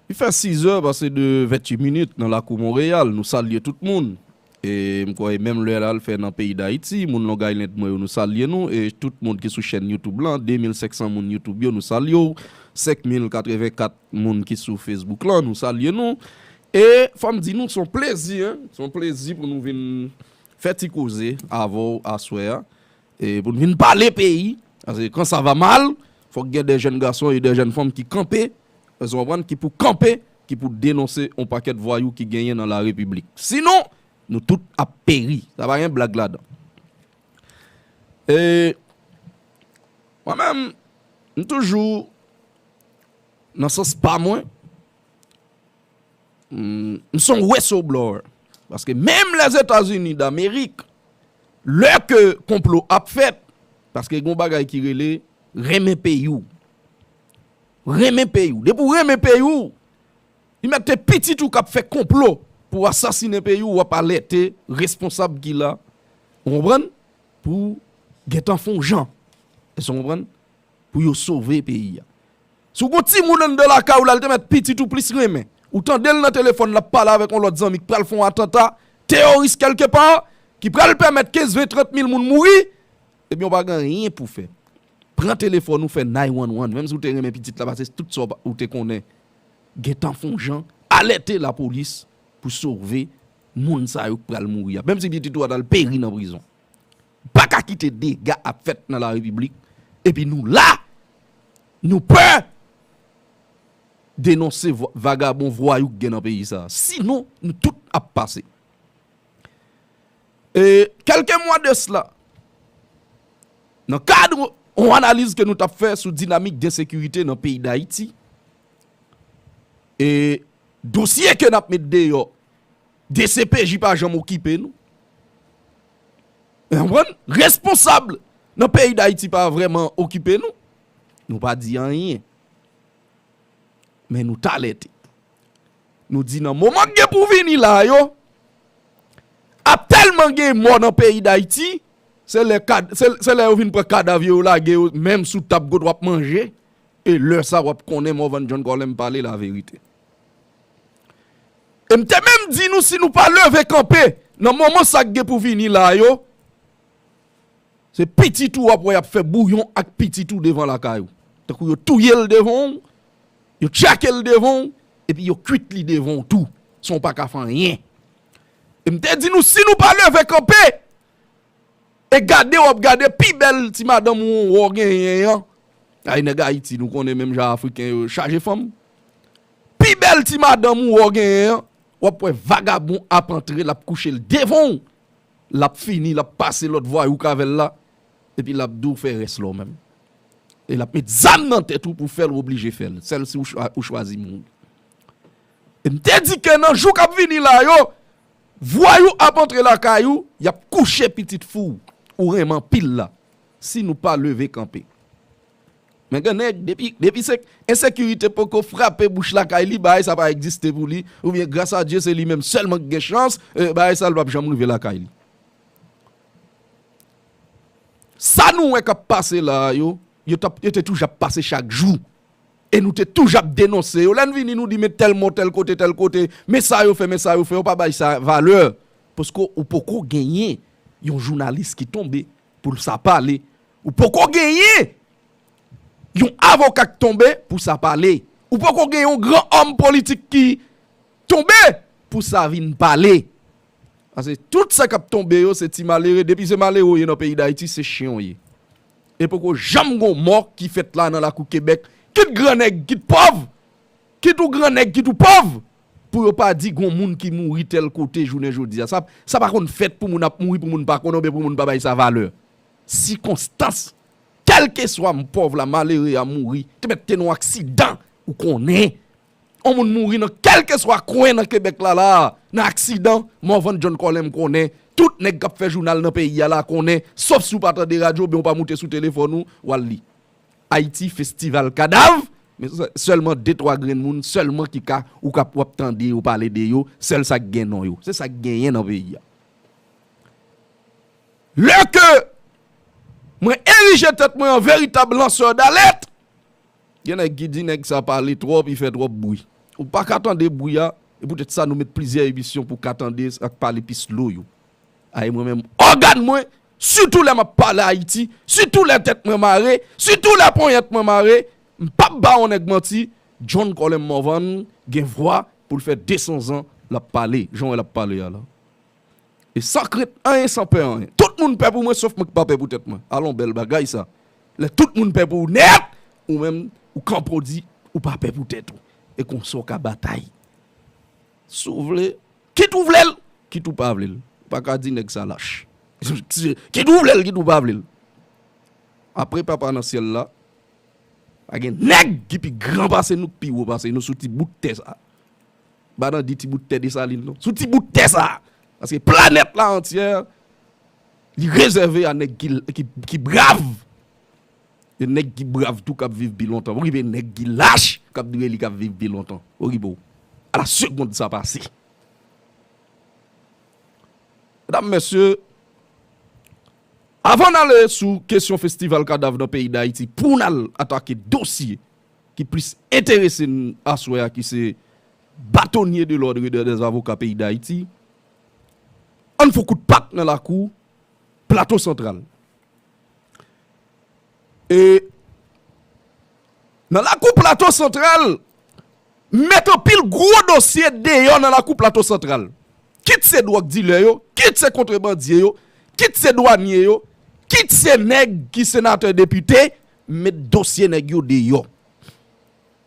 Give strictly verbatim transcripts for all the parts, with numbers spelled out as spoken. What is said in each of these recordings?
Li fè sizè pase de venntuit minit nan lakou Monreyal. Nou salye tout moun. E m kwè menm lè la l fè nan peyi Dayiti, moun Long Island mwen yo, nou salye nou. E tout moun ki sou chèn YouTube lan, de mil senk san moun YouTube yo, nou salye w. Senk mil katrevenkat moun ki sou Facebook lan, nou salye nou. E fò m di nou, se yon plezi, en. Se yon plezi pou nou vin fè ti koze avè w aswè a. E pou n vin pale peyi. Paske quand ça va mal, fòk gen de jèn gason e de jèn fanm ki kanpe, èske w konprann, ki pou kanpe, ki pou denonse yon pakèt vwayou ki genyen nan larepiblik. Sinon, nou tout ap peri. Sa pa gen blag ladan. E mwen menm, m toujou, nan sans pa mwen, m, m se yon whistleblower. Paske menm Lèzetazini Damerik, lè ke konplo ap fèt, paske gen yon bagay ki rele renmen peyi w. Renmen peyi w. Depi w renmen peyi w, li mèt te pitit ou k ap fè konplo pou asasinen peyi w, w ap alète responsab ki la, ou konprann, pou gentan fè yon jan. Èske w konprann? Pou yo sove peyi a. Si w gon timoun anndan lakay ou la, l te mèt pitit ou plis renmen. Ou tande l nan telefòn, l ap pale avèk yon lòt zanmi k pral fè yon atanta teworis kèlkepa, ki pral pèmèt kenz, ven, trant mil moun mouri, ebyen, w pa gen anyen pou fè. Pran telefòn ou, fè nine one one, menm si w te renmen pitit la pase tout sa w pa- ou te konnen. Gentan fè yon jan, alète lapolis pou sove moun sa yo k pral mouri a. Menm si pitit ou a t al peri nan prizon. Pa ka kite dega ap fèt nan larepiblik, epi nou la, nou pè denonse vwa- vagabon vwayou k gen nan peyi sa a. Sinon, nou tout ap pase. E kèlke mwa de sila, nan kad yon analiz ke nou t ap fè sou dinamik de ensekirite nan peyi Dayiti, e dosye ke n ap met deyò, D C P J pa janm okipe nou. Ou konprann? Responsab nan peyi Dayiti pa vrèman okipe nou. Nou pa di anyen. Men nou t alète. Nou di nan moman k gen pou vini la yo, ap tèlman gen mò nan peyi Dayiti, se lè kad, se, se lè yo vin pran kadav yo, yo lage yo, menm sou tab kote w ap manje, e lè sa w ap konnen Morvan John Colem pale laverite. E m te menm di nou, si nou pa leve kanpe, nan moman sa k gen pou vini la yo, se pitit ou w ap wè y ap fè bouyon ak pitit ou devan lakay ou. Tankou yo touye l devan w, yo tchake l devan w, epi yo kwit li devan w tou, san w pa ka fè anyen. E m te di nou, si nou pa leve kanpe, e gade w ap gade pi bèl ti madanm ou w genyen an. Ay, nèg Ayiti, nou konnen menm jan Afriken yo chaje fanm. Pi bèl ti madanm ou w genyen an, w ap wè vagabon ap antre, l ap kouche l devan w. L ap fini, l ap pase lòt vwayou k avè l la, epi l ap di w fè rès la w menm. E l ap met zam nan tèt ou pou fè l, w oblije fè l. Sèl si w chwa- ou chwazi mouri. E m te di ke nan jou k ap vini la yo, vwayou ap antre lakay ou, y ap kouche pitit fi w ou renmen anpil la, si nou pa leve kanpe. Men gen nèg, depi, depi se ensekirite poko frape bouch lakay li, bagay sa pa egziste pou li, oubyen gras a Dye se li menm sèlman ki gen chans, e, bagay sa l p ap janm rive lakay li. Sa nou wè k ap pase la a yo, yo t ap, yo te toujou ap pase chak jou. E nou te toujou ap denonse yo. Lè n vini, nou di, men tèl mò, tèl kote, tèl kote, men sa yo fè, men sa yo fè, yo pa bay sa valè. Paske ou poko genyen yon jounalis ki tonbe pou l sa pale. Ou poko genyen yon avoka k tonbe pou sa pale. Ou poko gen yon gran òm politik ki tonbe pou sa vin pale. Paske tout sa k ap tonbe yo, se ti malere. Depi se malere w ye nan peyi Dayiti, se chen w ye. E poko janm gon mò ki fèt la nan lakou Kebèk, kit gran nèg, kit pòv, kit ou gran nèg, kit ou pòv, pou yo pa di gon moun ki mouri tèl kote jounen jodi a. Sa, sa pa konn fèt pou moun ap mouri, pou moun pa konnen, oubyen pou moun pa bay sa valè. Sikonstans, kèlkeswa m pòv la, malere a mouri, te mèt te nan yon aksidan, ou konnen. On moun mouri nan kèlkeswa kwen nan Kebèk la, la, nan aksidan, Morvan John Colem konnen, tout nèg k ap fè jounal nan peyi a la konnen, sof si w pa tande radyo, oubyen w pa moute sou telefòn ou, w al li. Ayiti, festival kadav, men se sèlman de twa grenn moun sèlman ki ka, ou ka, w ap tande yo pale de yo, sèl sa k gen non yo. Se sa k genyen nan peyi a. Lè ke mwen erije tèt mwen an veritab lansè dalèt, gen nèg ki di nèg sa pale twòp, li fè twòp bri. Ou pa ka tande bri a, e poutèt sa nou met plizyè emisyon pou w ka tande ak pale pis lo yo. Ay, mwen menm, ògàn mwen, sitou lè m ap pale Ayiti, sitou lè tèt mwen mare, sitou lè ponyèt mwen mare, m p ap ba yon nèg manti, John Colem Morvan gen vwa pou l fè de san zan l ap pale, jan w wè l ap pale a la. E san krent anyen, san pè anyen. Tout moun pè pou mwen, sof mwen ki pa pè pou tèt mwen. Alon, bèl bagay sa. Lè tout moun pè pou ou nèt, ou menm, ou kanpe w di, ou pa pè pou tèt ou. E konsa w ka batay. Si w vle, kit ou vle l, kit ou pa vle l. Ou pa ka di nèg sa lach. Kit ou vle l, kit ou pa vle l. Apre Papa nan syèl la, pa gen nèg ki pi gran pase nou, ki pi wo pase nou sou ti bout tè sa. M pa nan di ti bout tè Desalin, non. Sou ti bout tè sa. Paske planèt la antyè, li rezève a nèg ki, ki, ki brav. E nèg ki brav tou k ap viv pi lontan. Ou rive nèg ki lach k ap dire li k ap viv pi lontan. Ou rive w. A la segond sa pase. Medam, mesye, avan n ale sou kesyon festival kadav nan peyi Dayiti, pou n al atake dosye ki plis enterese n aswè a, ki se batonye de l'ordre de, des avocats peyi Dayiti, ann fè kout pat nan lakou Plato Santral. E nan lakou Plato Santral, met anpil gwo dosye deyò nan lakou Plato Santral. Kit se dwòg dilè yo, kit se kontrebandye yo, kit se dwanye yo, kit se nèg ki senatè, depite, met dosye nèg yo deyò.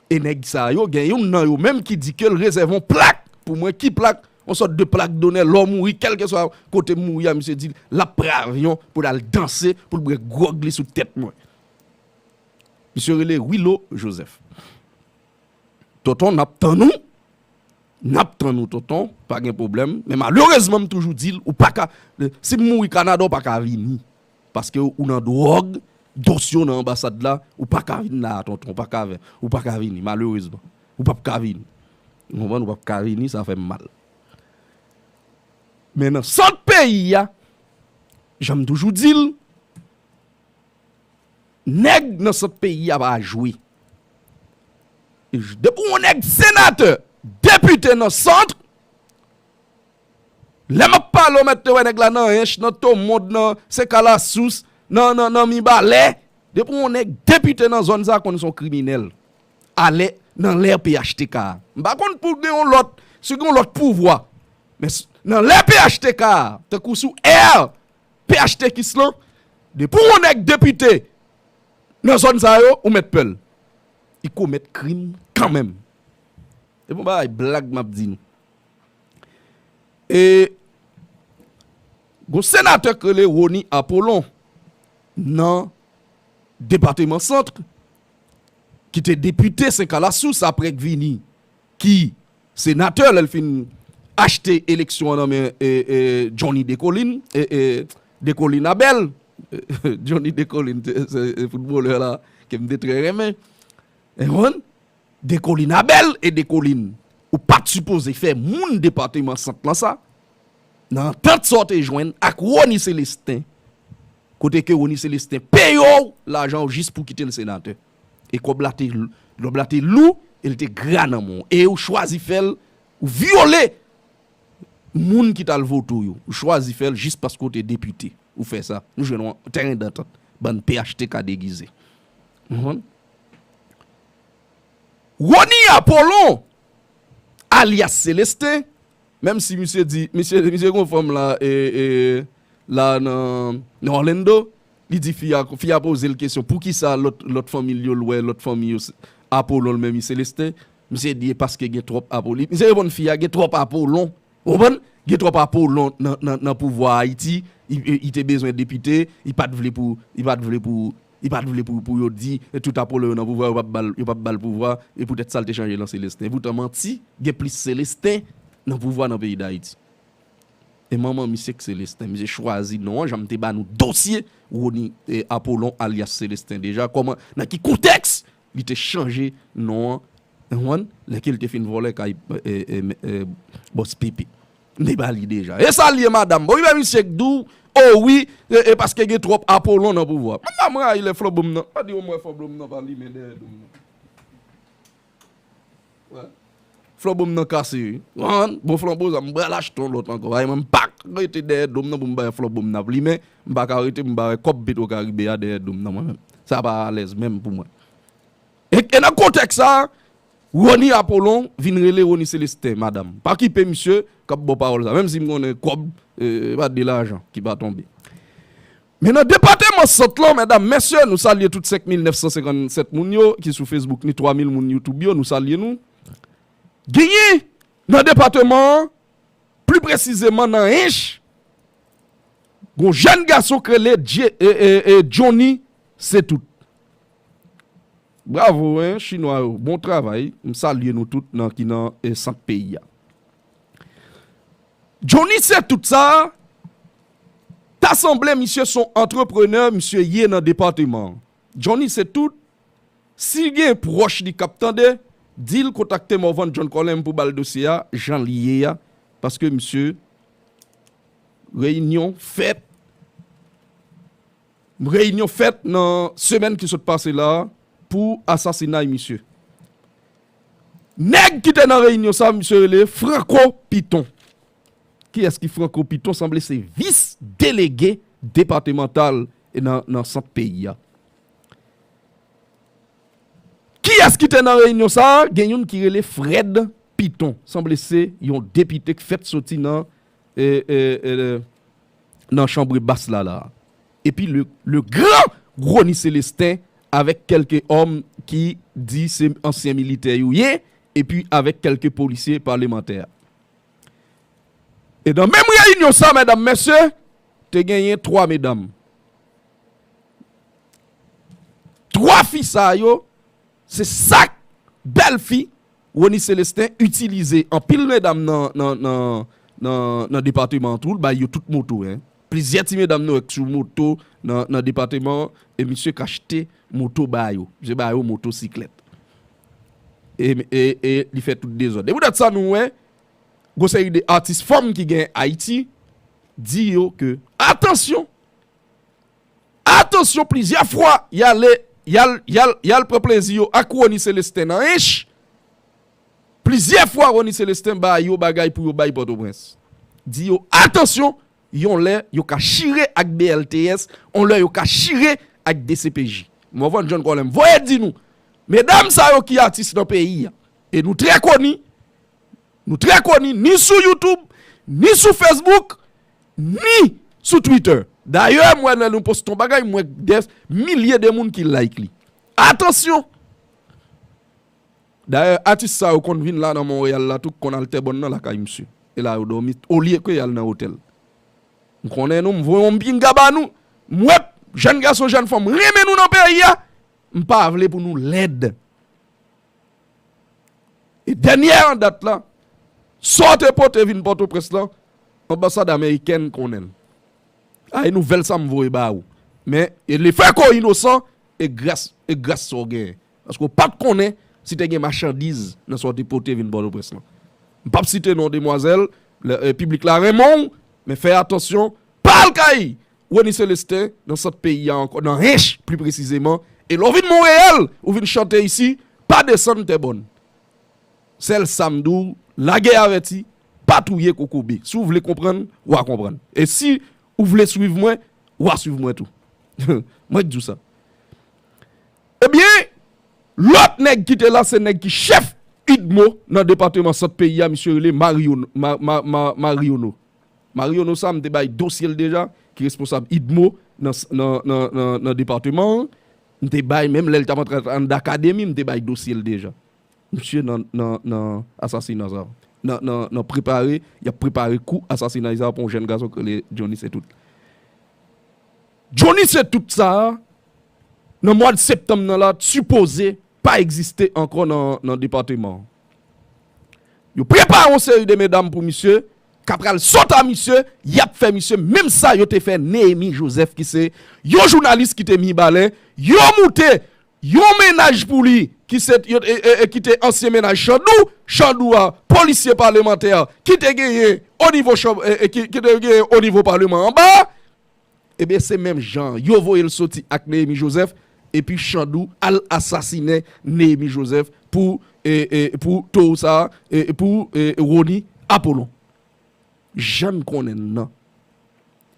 E nèg sa yo, gen youn nan yo menm ki di ke l rezève yon plak pou mwen. Ki plak? Yon sòt de plak donè lè w mouri, kèlkeswa kote m mouri a, misye di l ap pran avyon pou l al danse, pou l bwè gwòg li sou tèt mwen. Misye rele Wilo Joseph. Tonton, n ap tann ou. N ap tann ou, tonton, pa gen pwoblèm. Men malerezman, m toujou di l, ou pa ka, si m mouri Kanada, ou pa ka vini. Paske ou nan dwòg, dosye w nan anbasad la, ou pa ka vin la a, tonton, ou pa ka vin, ou pa ka vini, malerezman. Ou p ap ka vini. Ou konprann? Ou p ap ka vini, sa fè m mal. Men nan sant peyi a, jan m toujou di l, nèg nan sant peyi a pa jwe. Depi yon nèg senatè, depite nan sant, lè m ap pale w, mèt te wè nèg la nan Ench, nan Tomond, nan Senkalasous, nan, nan, nan Mibalè. Depi yon nèg depite nan zòn sa, konn se yon kriminèl. Alè, nan lè P H T K a. M pa konn pou gen yon lòt, si gen yon lòt pouvwa. Men s-, nan lè P H T K a, tankou sou ère P H T K lan, depi yon nèg depite nan zòn sa yo, ou mèt pè l. Li komèt krim kanmenm. Se pa yon bagay blag m ap di nou. E gon senatè k rele Rony Apollon nan depatman Sant, ki te depite Senkalasous, apre k vini ki senatè, lè l fin achte eleksyon an nan men, e, e, Johnny Decolin, e, e, Decolin Abel. Johnny Decolin, se, se, se foutbolè la ke m te trè renmen. E konprann? Decolin Abel e Decolin. Ou pa t sipoze fè moun depatman Sant lan sa. Nan antant sa w te jwenn ak Rony Celestin, kote ke Rony Celestin peye w lajan w jis pou kite l senatè. E kòb la te, kòb la te lou, e l te gra nan men w. E ou chwazi fè l, ou vyole moun ki t al vote w yo. Ou chwazi fè l jis paske w te depite. Ou fè sa. Nou jwenn yon tèren dantant. Bann P H T K degize. Ou konprann? Rony Apollon, alyas Celestin, menm si misye di, misye, misye gon fanm la, e, e, la nan, nan Orlando, li di fi a, fi a poze l kesyon, poukisa lòt, lòt fanmi l yo lwe lòt fanmi yo, Apollon l menm li Celestin? Misye di, e paske gen twòp Apollon. Misye reponn fi a, gen twòp Apollon. Ou konprann? Gen twòp Apollon nan, nan, nan pouvwa Ayiti. Li, li, li te bezwen depite, li pa t vle pou, li pa t vle pou, li pa t vle pou, pou yo di, e tout Apollon yo nan pouvwa, yo p ap ba l, yo p ap ba l pouvwa, e poutèt sa l te chanje nan Celestin. Poutan manti, gen plis Celestin nan pouvwa nan peyi Dayiti. E manman misye k Celestin, misye chwazi non an, jan m te ba nou dosye Rony, e, Apollon alyas Celestin deja, kòman, nan ki kontèks li te chanje non an, ou konprann, lè ke l te fin vòlè kay, e, e, e, bòs P P. M te ba li deja. E sa l ye, madanm. Bon, wi, men misye k di w, o wi, e, e paske gen twòp Apollon nan pouvwa. Manman, m rayi lè flanbo m nan. Pa di w m wè flanbo m nan pa limen dèyè do m nan. Wè. Flanbo m nan kase, wi. Bon, flanbo sa, m pral achte yon lòt ankò. Paske mwen, m pa ka rete dèyè do m nan pou m bay flanbo m nan ap limen. M pa ka rete, m pa wè kòb Petwokaribe a dèyè do m nan mwen menm. Sa pa alèz menm pou mwen. E, e nan kontèks sa, Rony Apollon vin rele Rony Célestin, madanm. Pa kipe misye k ap ba w pawòl sa. Menm si m konnen kòb, e, pa de lajan ki pa tonbe. Men nan depatman Sant lan, medam, mesye, nou salye tout senk mil nèf san senkannsèt moun yo ki sou Facebook, ni twa mil moun YouTube yo, nou salye nou. Genyen nan depatman an, pli presizeman nan Ench, gon jèn gason k rele Dje- e, e, e, Johnny Setout. Bravo, en, chinwa yo. Bon travay. M salye nou tout nan ki nan, e, sant peyi a. Johnny Setout sa, ta sanble misye se yon antreprenè, misye ye nan depatman an. Johnny Setout, si gen pwòch li k ap tande, di l kontakte Morvan John Colem pou ba l dosye a, jan li ye a, paske misye, reyinyon fèt, reyinyon fèt nan semèn ki sot pase la a pou asasinay misye. Nèg ki te nan reyinyon sa, misye rele Franco Piton. Kiyès ki Franco Piton? Sanble se vis delege depatmantal nan, nan sant peyi a. Kiyès ki te nan reyinyon sa a? Gen youn ki rele Fred Piton. Sanble se yon depite k fèt soti nan, e, e, e, nan chanbre bas la, la. Epi le, le gran Rony Célestin avèk kèlke òm ki di se ansyen militè yo ye, epi avèk kèlke polisye palemantè. E nan menm reyinyon sa, medam, mesye, te genyen twa medam. Twa fi sa yo, se sa k bèl fi Rony Célestin itilize anpil medam nan, nan, nan, nan, nan depatman an tou, l bay yo tout moto, en. Plizyè ti medam nou wè k sou moto nan, nan depatman an, e misye k achte moto ba yo. Misye ba yo motosiklèt. E, e, e li fè tout dezòd. E poutèt sa nou wè, gon seri de atis fanm ki gen Ayiti, di yo ke, atansyon, atansyon, plizyè fwa, y ale, y al, y al, y al pran plezi yo ak Rony Célestin nan Ench. Plizyè fwa, Rony Célestin ba yo bagay pou yo bay Pòtoprens. Di yo, atansyon, yon lè yo ka chire ak B L T S, yon lè yo ka chire ak D C P J. Morvan John Colem voye di nou, medam sa yo ki atis nan peyi a, e nou trè koni, nou trè koni ni sou YouTube, ni sou Facebook, ni sou Twitter. Dayè, m wè lè nou poste yon bagay, m wè dè milye de moun ki like li. Atansyon! Dayè, atis sa yo konn vin la nan Monreyal la tou, k konn al Tèbòn nan lakay misye. E la yo dòmi, olye ke y al nan otèl. M konnen nou, m voye yon pinga ba nou. M wè jèn gason, jèn fanm renmen nou nan peyi a. M pa vle pou nou lèd. E dènyè an dat la, sa w te pote vin Pòtoprens lan, anbasad amerikèn konnen l. Ay, nouvèl sa m voye ba ou. Men, e lefèke w inosan, e gras, e gras sa w genyen. Paske w pa t konnen si te gen machandiz nan sa w te pote vin Pòtoprens lan. M p ap site non demwazèl, le, e, piblik la renmen w, men fè atansyon, pa al kay Rony Célestin nan sant peyi a ankò, nan Ench pli presizeman. E lè w vin Monreyal, ou vin chante isi, pa desann Tèbòn. Sèl sa m di w, lagè avèti, pa touye kokobe. Si w vle konprann, w a konprann. E si ou vle swiv mwen, w a swiv mwen tou. Mwen k di w sa. Ebyen, lòt nèg ki te la, se nèg ki chèf UDMO nan depatman sant peyi a, misye rele Mariono, Ma-, Ma-, Ma-, Mariono. Mariono sa, m te bay dosye l deja, ki responsab UDMO nan, nan, nan, nan, nan depatman an. M te bay, menm lè l t ap antre anndan akademi, m te bay dosye l deja. Misye nan, nan, nan asasina sa. Nan, nan, nan prepare, y ap prepare kou asasinay sa pou yon jèn gason k rele Johnny Setout. Johnny Setout sa, nan mwa septanm nan la, t sipoze pa egziste ankò nan, nan depatman an. Yo prepare yon seri de medam pou misye, k ap pral sot a misye, y ap fè misye menm sa yo te fè Néhémy Joseph, ki se yon jounalis ki te Mibalè, yo moute yon mennaj pou li, ki se, yo, e, e, e, ki te ansyen mennaj Chandou, Chandou a, polisye palemantè, ki te genyen o nivo chanm, e, e, ki, ki te genyen o nivo palman anba, Ebyen, se menm jan an. Yo voye l soti ak Néhémy Joseph, epi Chandou al asasinen Néhémy Joseph pou e, e, pou towo sa a, e, e pou, e, Rony Apollon. Jan n konnen l nan.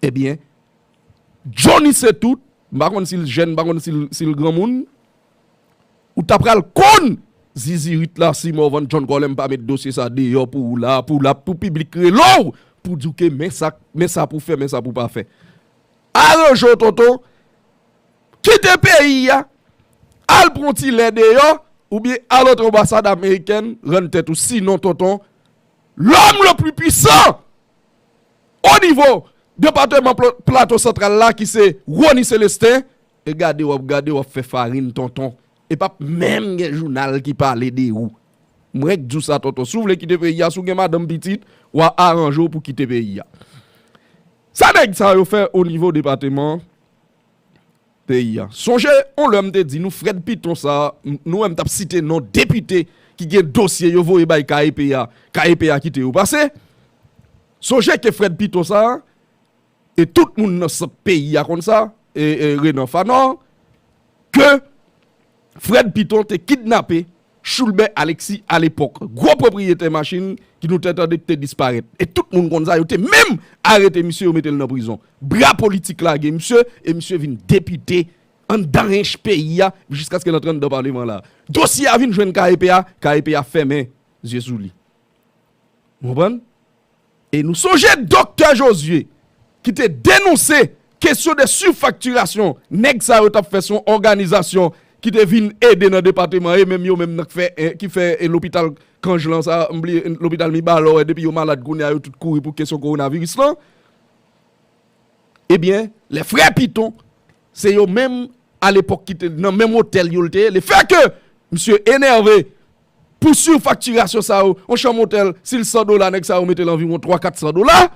Ebyen, Johnny se tout, m pa konn si l jèn, m pa konn si l, si l granmoun, ou ta pral konn zizirit la si Morvan John Colem pa met dosye sa deyò pou ou la, pou la, pou piblik rele w, pou di w ke men sa, men sa pou fè, men sa pou pa fè. Aranje w, tonton, kite peyi a, al pran ti lè deyò, oubyen al antre anbasad amerikèn, rann tèt ou. Sinon, tonton, l'homme le plus puissant au niveau depatman Pla-, Plato Santral la, ki se Rony Célestin, e gade w ap gade, w ap fè farin, tonton. E p ap menm gen jounal ki pale de ou. Mwen k di w sa, tonton. Si w vle kite peyi a, si w gen madanm, pitit, w a aranje w pou kite peyi a. Sa nèg sa yo fè o nivo depatman peyi a. Sonje, on lè m te di nou, Fred Piton sa, m, nou wè m t ap site non depite ki gen dosye yo voye bay K E P a, K E P a kite yo pase. Sonje ke Fred Piton sa, e tout moun nan sant peyi a konn sa, e, e Renan Fanor, ke Fred Piton te kidnape Choulbè Alexis alepòk, gwo pwopriyetè machin ki nou te tande ki te disparèt. E tout moun konn sa, yo te menm arete misye, yo mete l nan prizon. Bra politik lage misye, e misye vin depite anndan ench peyi a, jiskaske l antre anndan paleman la. Dosye a vin jwenn K E P a, K E P a fèmen zye sou li. Ou konprann? E nou sonje Doktè Josué, ki te denonse kesyon de sifaktirasyon, nèg sa yo t ap fè se yon òganizasyon ki te vin ede nan depatman, e menm yo menm nan k fè, eh, ki fè, eh, lopital Kanj lan sa, m bliye, eh, lopital Mibalò, eh, depi yo malad kounye a, yo tout kouri pou kesyon kowonaviris lan. Ebyen, lè frè Piton, se yo menm, alepòk, ki te nan menm otèl yo l te ye, lefètke misye enève pou sifaktirasyon sa yo, yon chanm otèl, si l san dola, nèg sa yo mete l anviwon twa, kat san dola.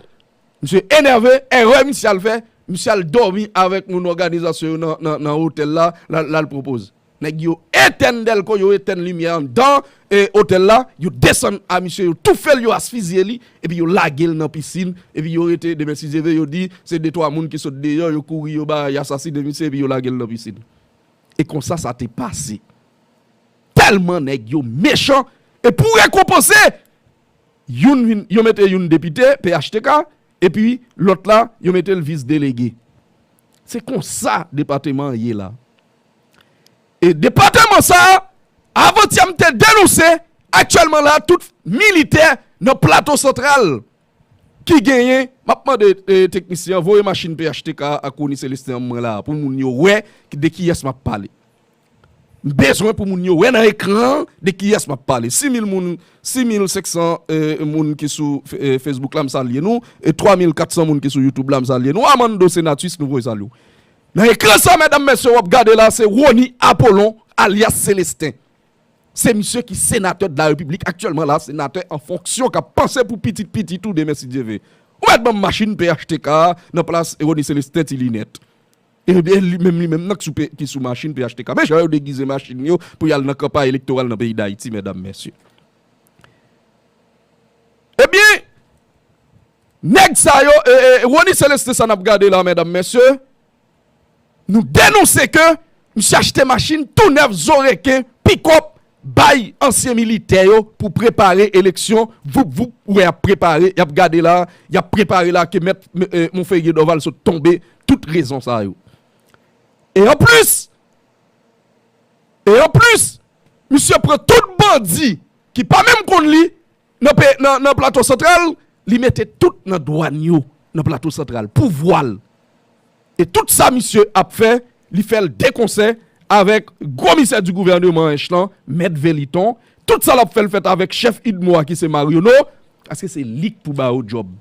Misye enève, erè misye al fè, misye al dòmi avèk moun òganizasyon yo nan, nan, nan otèl la, l al, l al pran poz. Nèg yo etèn dèlko, yo etèn limyè anndan, e, otèl la, yo desann a misye, yo toufe l, yo asfizye li, epi yo lage l nan pisin, epi yo rete, demen si Dye vle, yo di, se de twa moun ki sot deyò, yo kouri, yo ba, y asasinen misye, epi yo lage l nan pisin. E konsa sa te pase. Tèlman nèg yo mechan, e pou rekonpanse, youn vin, yo mete youn depite, P H T K, epi lòt la, yo mete l vis delege. Se konsa depatman an ye la. E depatman sa a, avantyè m te denonse, aktyèlman la, tout militè nan Plato Santral ki genyen, m ap mande, eh, teknisyen an, voye machin P H T K ak Rony Célestin an mwen la, pou moun yo wè de kiyès m ap pale. M bezwen pou moun yo wè nan ekran an de kiyès m ap pale. Sis mil moun, sis mil senk san, eh, moun ki sou, eh, Facebook la, m salye nou. E twa mil kat san moun ki sou YouTube la, m salye nou. Armando Senatus, nou voye salye w. Nan ekran sa, medam, mesye, w ap gade la, se Rony Apollon, alyas Célestin. Se misye ki senatè de la Repiblik aktyèlman la, senatè an fonksyon k ap panse pou pitit pitit ou demen si Dye vle. Ou mèt ban m machin P H T K a nan plas Rony Célestin ti linèt. Ebyen, li menm, li menm nan ki sou pe-, ki sou machin P H T K. Men jan yo degize machin yo pou y al nan kanpay elektoral nan peyi Dayiti, medam, mesye. Ebyen, nèg sa yo, e, e, Rony Célestin sa n ap gade la, medam, mesye, nou denonse ke misye achte machin tou nèf, zo reken, pikòp, bay ansyen militè yo pou prepare eleksyon. Voup, voup, ou wè y ap prepare, y ap gade la, y ap prepare la ke mèt, eh, Monferrier Dorval sot tonbe, tout rezon sa yo. E anplis, e anplis, misye pran tout bandi ki pa menm konn li nan pe-, nan, nan Plato Santral, li mete tout nan dwàn yo, nan Plato Santral, pouvwa l. E tout sa misye ap fè, li fè l de konsè avèk gwo misè di gouvèneman ench lan, mèt Veliton. Tout sa l ap fè, l fèt avèk chèf idmo a ki se Mariono, paske se li k pou ba yo djòb.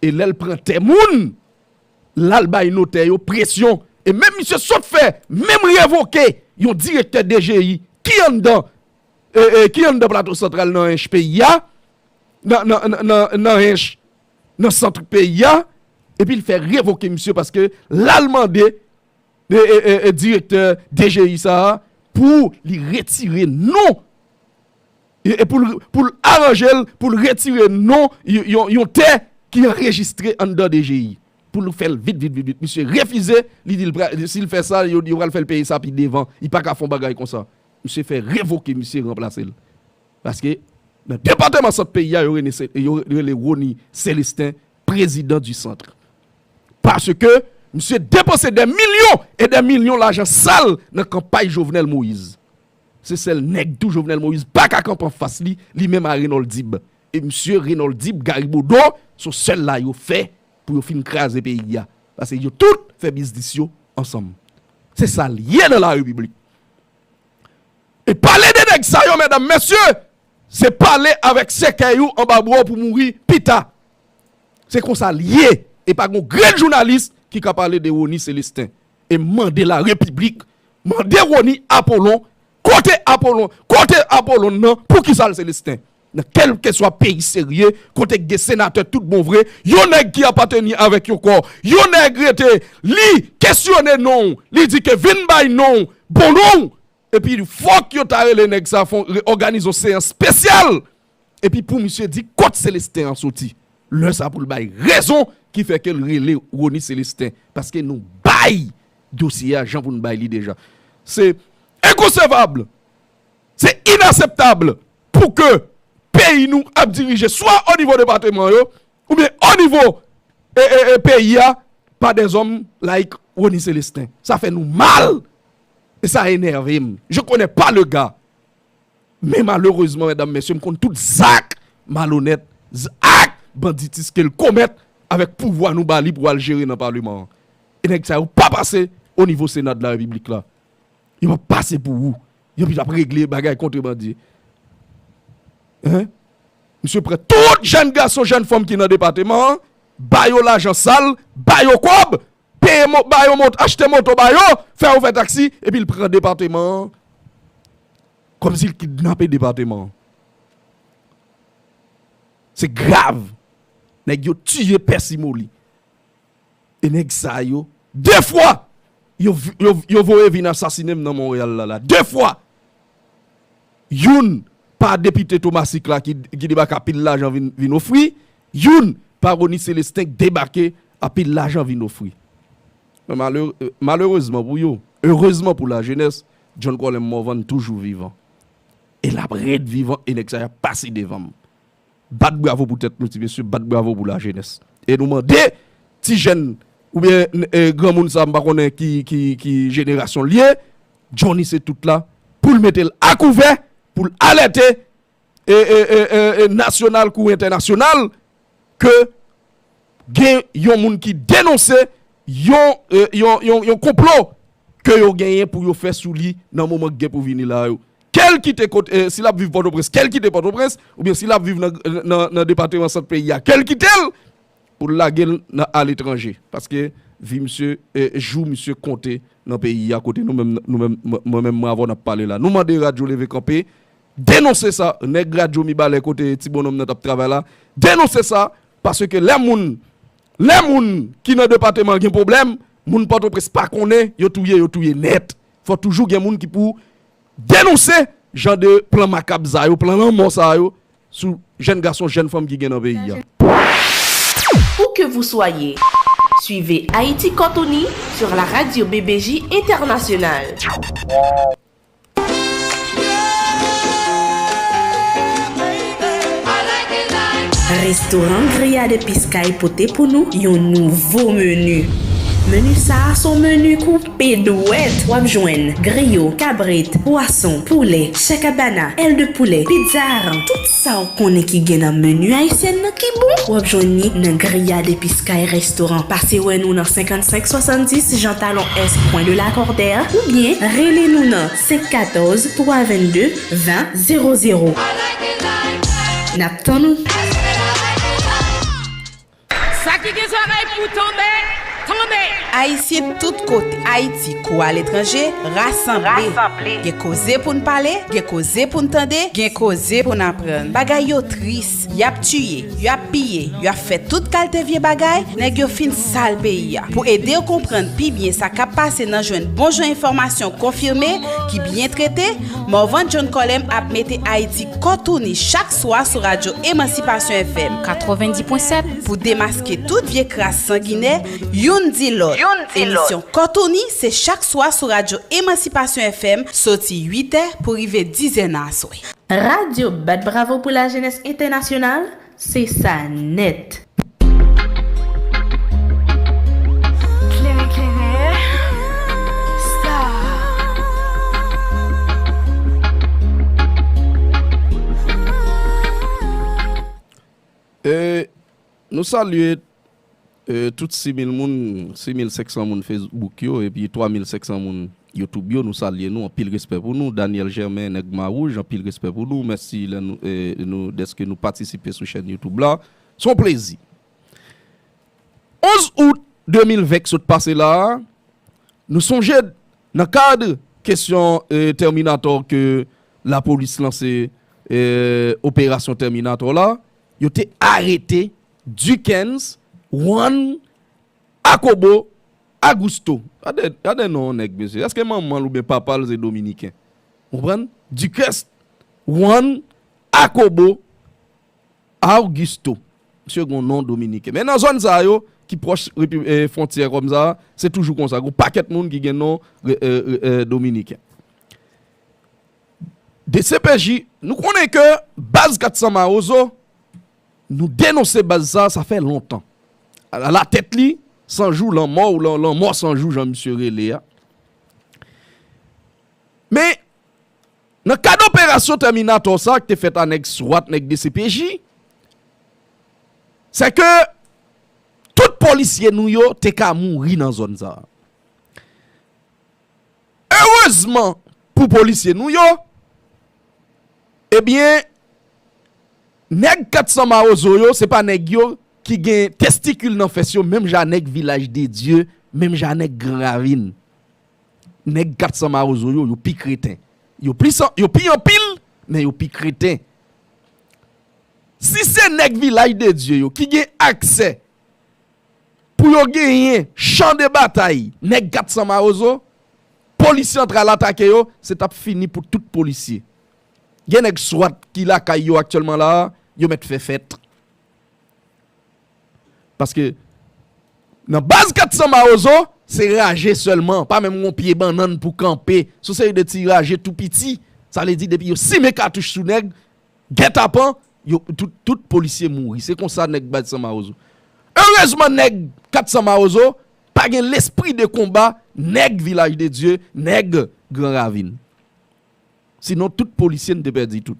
E lè l pran tè moun, l al bay notè yo presyon. E menm misye sot fè, menm revoke yon direktè D G I ki anndan, e, e, ki anndan Plato Santral nan ench peyi a, nan, nan, nan, nan, nan ench, nan sant peyi a, epi l fè revoke misye paske l al mande, e, e, e, e, direktè D G I sa a pou li retire non, e, e pou l, pou l aranje l, pou l retire non y-, yon, yon tè ki anrejistre anndan D G I. Pou l fè l vit, vit, vit, vit. Misye refize, li di l pra-, si l fè sa, yo, yo pral fè l peye sa pi devan. Li pa ka fè yon bagay konsa. Misye fè revoke misye, ranplase l. Paske nan depatman Sant peyi a, yo rele, yo rele Rony Célestin prezidan di sant. Paske misye depanse dè milyon e dè milyon lajan sal nan kanpay Jovenel Moïse. Se sèl nèg tou Jovenel Moïse pa ka kanpe anfas li, li menm a Renold Dib. E misye Renold Dib, Gary Bodeau, se sèl la yo fè pou yo fin kraze peyi a. Paske yo tout fè biznis yo ansanm. Se sa l ye nan la repiblik. E pale de nèg sa yo, medam, mesye, se pale avèk sèkèy ou anba bra w pou mouri pita. Se konsa l ye. E pa gon grenn jounalis ki ka pale de Rony Célestin. E mande la repiblik, mande Rony Apollon, kote Apollon, kote Apollon nan, poukisa l Célestin? Nan kèlkeswa peyi serye, kote k gen senatè tout bon vre, yon nèg ki apateni avèk yon kò, yon nèg rete, li kesyone non w, li di ke vin bay non w, bon non w, epi fòk yo ta rele nèg sa fè yon, òganize yon seyans espesyal. Epi pou misye di kot Célestin an soti. Lè sa pou l bay rezon ki fè ke l rele Rony Célestin. Paske nou bay dosye a jan pou n bay li deja. Se enkonsevab, se inaseptab pou ke peyi nou ap dirije swa o nivo depatman yo, oubyen o nivo e, e, e, peyi a, pa dèzòm like Rony Célestin. Sa fè nou mal. E sa enève m. Je connais pas le gars. Men malerezman, medam, mesye, m konn tout zak malonèt, zak banditis ke l komèt avèk pouvwa nou ba li pou al jere nan paleman an. E nèg sa yo pa pase o nivo Sena de la Repiblik la. Yo pa pase pou ou. Yo pito ap regle bagay kontrebandye. Hein? Misye pran tout jèn gason, jèn fanm ki nan depatman an, ba yo lajan sal, ba yo kòb, peye mo-, ba yo mot-, achte moto ba yo, fè yo fè taksi, epi l pran depatman an kòmsi l kidnape depatman an. Se grav. Nèg yo tiye Pèsi Moli. E nèg sa yo, de fwa, yo, yo, yo voye vin asasinen m nan Monreyal la, la. De fwa! Youn pa depite Tomasik la ki, ki debake anpil lajan vin, vin ofri, youn pa Rony Célestin k debake anpil lajan vin ofri. Men malere-, malerezman pou yo, erezman pou lajenès, John Colem Morvan toujou vivan. E l ap ret vivan, e nèg sa y ap pase devan m. Bat bravo pou tèt nou, ti mesye, bat bravo pou lajenès. E nou mande ti jèn, oubyen, e, granmoun sa, m pa konnen ki, ki, ki jenerasyon l ye, Johnny se tout la, pou l mete l akouvè, pou l alète, e, e, e, e, e, nasyonal kou entènasyonal, ke gen yon moun ki denonse yon, e, yon, yon, yon konplo ke yo genyen pou yo fè sou li nan moman k gen pou vini la yo. Ke l kite kot, e, si l ap viv Pòtoprens, ke l kite Pòtoprens, oubyen si l ap viv nan, nan, nan depatman Sant peyi a, ke l kite l pou l lage l nan aletranje. Paske vi misye, e, jou misye konte nan peyi a kote nou menm, nou menm, mwen, mwen menm, mwen avè w n ap pale la. Nou mande radyo leve kanpe, denonse sa, nèg radyo Mibalè kote ti bonnonm nan t ap travay la, denonse sa, paske lè moun, lè moun ki nan depatman an gen pwoblèm, moun Pòtoprens pa konnen, yo touye, yo touye nèt. Fò toujou gen moun ki pou denonse jan de plan makab sa yo, plan lanmò sa yo, sou jèn gason, jèn fanm ki gen nan peyi a. Où que vous soyez, suivez Haïti Cotonou sur la radio B B J Internationale. Restoran Grillade Episkay pote pou nou yon nouvo meni. Meni sa a se yon meni koupe dwèt. W ap jwenn griyo, kabrit, pwason, poulè, chakabana, èl de poulè, pizza aran, tout sa w konnen ki gen nan meni ayisyèn nan ki bon, w ap jwenn li nan Grillade Episkay Restoran. Pase wè nou nan senkannsenk swasanndis Jean Talon Est, Coin de la Cordère, oubyen rele nou nan senk katòz, twa vennde, ven, zewo zewo. N ap tann ou. Sa ki gen zòrèy pou tande, tande! Ayisyen tout kote, Ayiti kou aletranje, rasanble. Rasanble. Gen koze pou n pale, gen koze pou n tande, gen koze pou n aprann. Bagay yo tris, y ap tiye, y ap Piye, y ap fè tout kalte vye bagay, nèg yo fin sal peyi a. Pou ede w konprann pi byen sa k ap pase nan jwenn bon jan enfòmasyon konfime, ki byen trete, Morvan John Colem ap mete Ayiti kòtouni chak swa sou radyo Emansipasyon F M. Katrevenndis pwen sèt. Pou demaske tout vye kras sanginè, youn di lòt. Youn di lòt. Emisyon Kòtouni se chak swa sou radyo Emansipasyon F M, soti uit è pou rive diz è nan aswè. Radyo Bat Bravo pou Lajenès Entènasyonal, se sa nèt. Klere, klere, sa. E nou salye, e, tout sis mil moun, sis mil senk san moun Facebook yo, epi twa mil senk san moun YouTube yo, nou salye nou, anpil respè pou nou. Daniel Germain, Nèg Mawouj, anpil respè pou nou. Mèsi lè nou, e, nou, dèske nou patisipe sou chèn YouTube la. Se yon plezi. Onz out de mil ven k sot pase la a, nou sonje nan kad kesyon, e, Terminator ke lapolis lanse, e, operasyon Terminator la, yo te arete Duckens Juan Akobo Augusto. Gade, gade non nèg, mesye. Èske manman l oubyen papa l se dominiken? Konprann? Duckens Juan Akobo Augusto. Misye gen yon non dominiken. Men nan zòn sa yo, ki pwòch repi-, e, fwontyè kòm sa, se toujou konsa. Gen yon pakèt moun ki gen non, e, e, e, dominiken. D C P J, nou konnen ke baz kat san Mawozo, nou denonse baz sa, sa fè lontan. Alatèt li, san jou lanmò, ou lan-, lanmò san jou, jan misye rele a. Men, nan kad operasyon Terminator sa, ki te fèt a nèg swat, nèg D C P J, se ke tout polisye nou yo te ka mouri nan zòn sa. Erezman pou polisye nou yo, ebyen, nèg kat san Mawozo yo, se pa nèg yo ki gen testikil nan fès yo, menm jan nèg Vilaj de Dye, menm jan nèg Gran Ravin. Nèg kat san Mawozo yo, yo pi kreten. Yo pi san, yo pi anpil, men yo pi kreten. Si se nèg Vilaj de Dye yo ki gen aksè pou yo genyen chan de batay nèg kat san Mawozo, polisye antre al atake yo, se t ap fini pou tout polisye. Gen nèg swat ki lakay yo aktyèlman la a, yo mèt fè fèt. Paske nan baz kat san Mawozo, se raje sèlman, pa menm yon pye bannann pou kanpe, se yon seri de ti raje tou piti. Sa vle di, depi yo simen katouch sou nèg, gètapan, yo, tout, tout polisye mouri. Se konsa nèg baz san Mawozo. Erezman, nèg kat san Mawozo pa gen lespri de konba nèg Vilaj de Dye, nèg Gran Ravin. Sinon, tout polisye n te pèdi tout.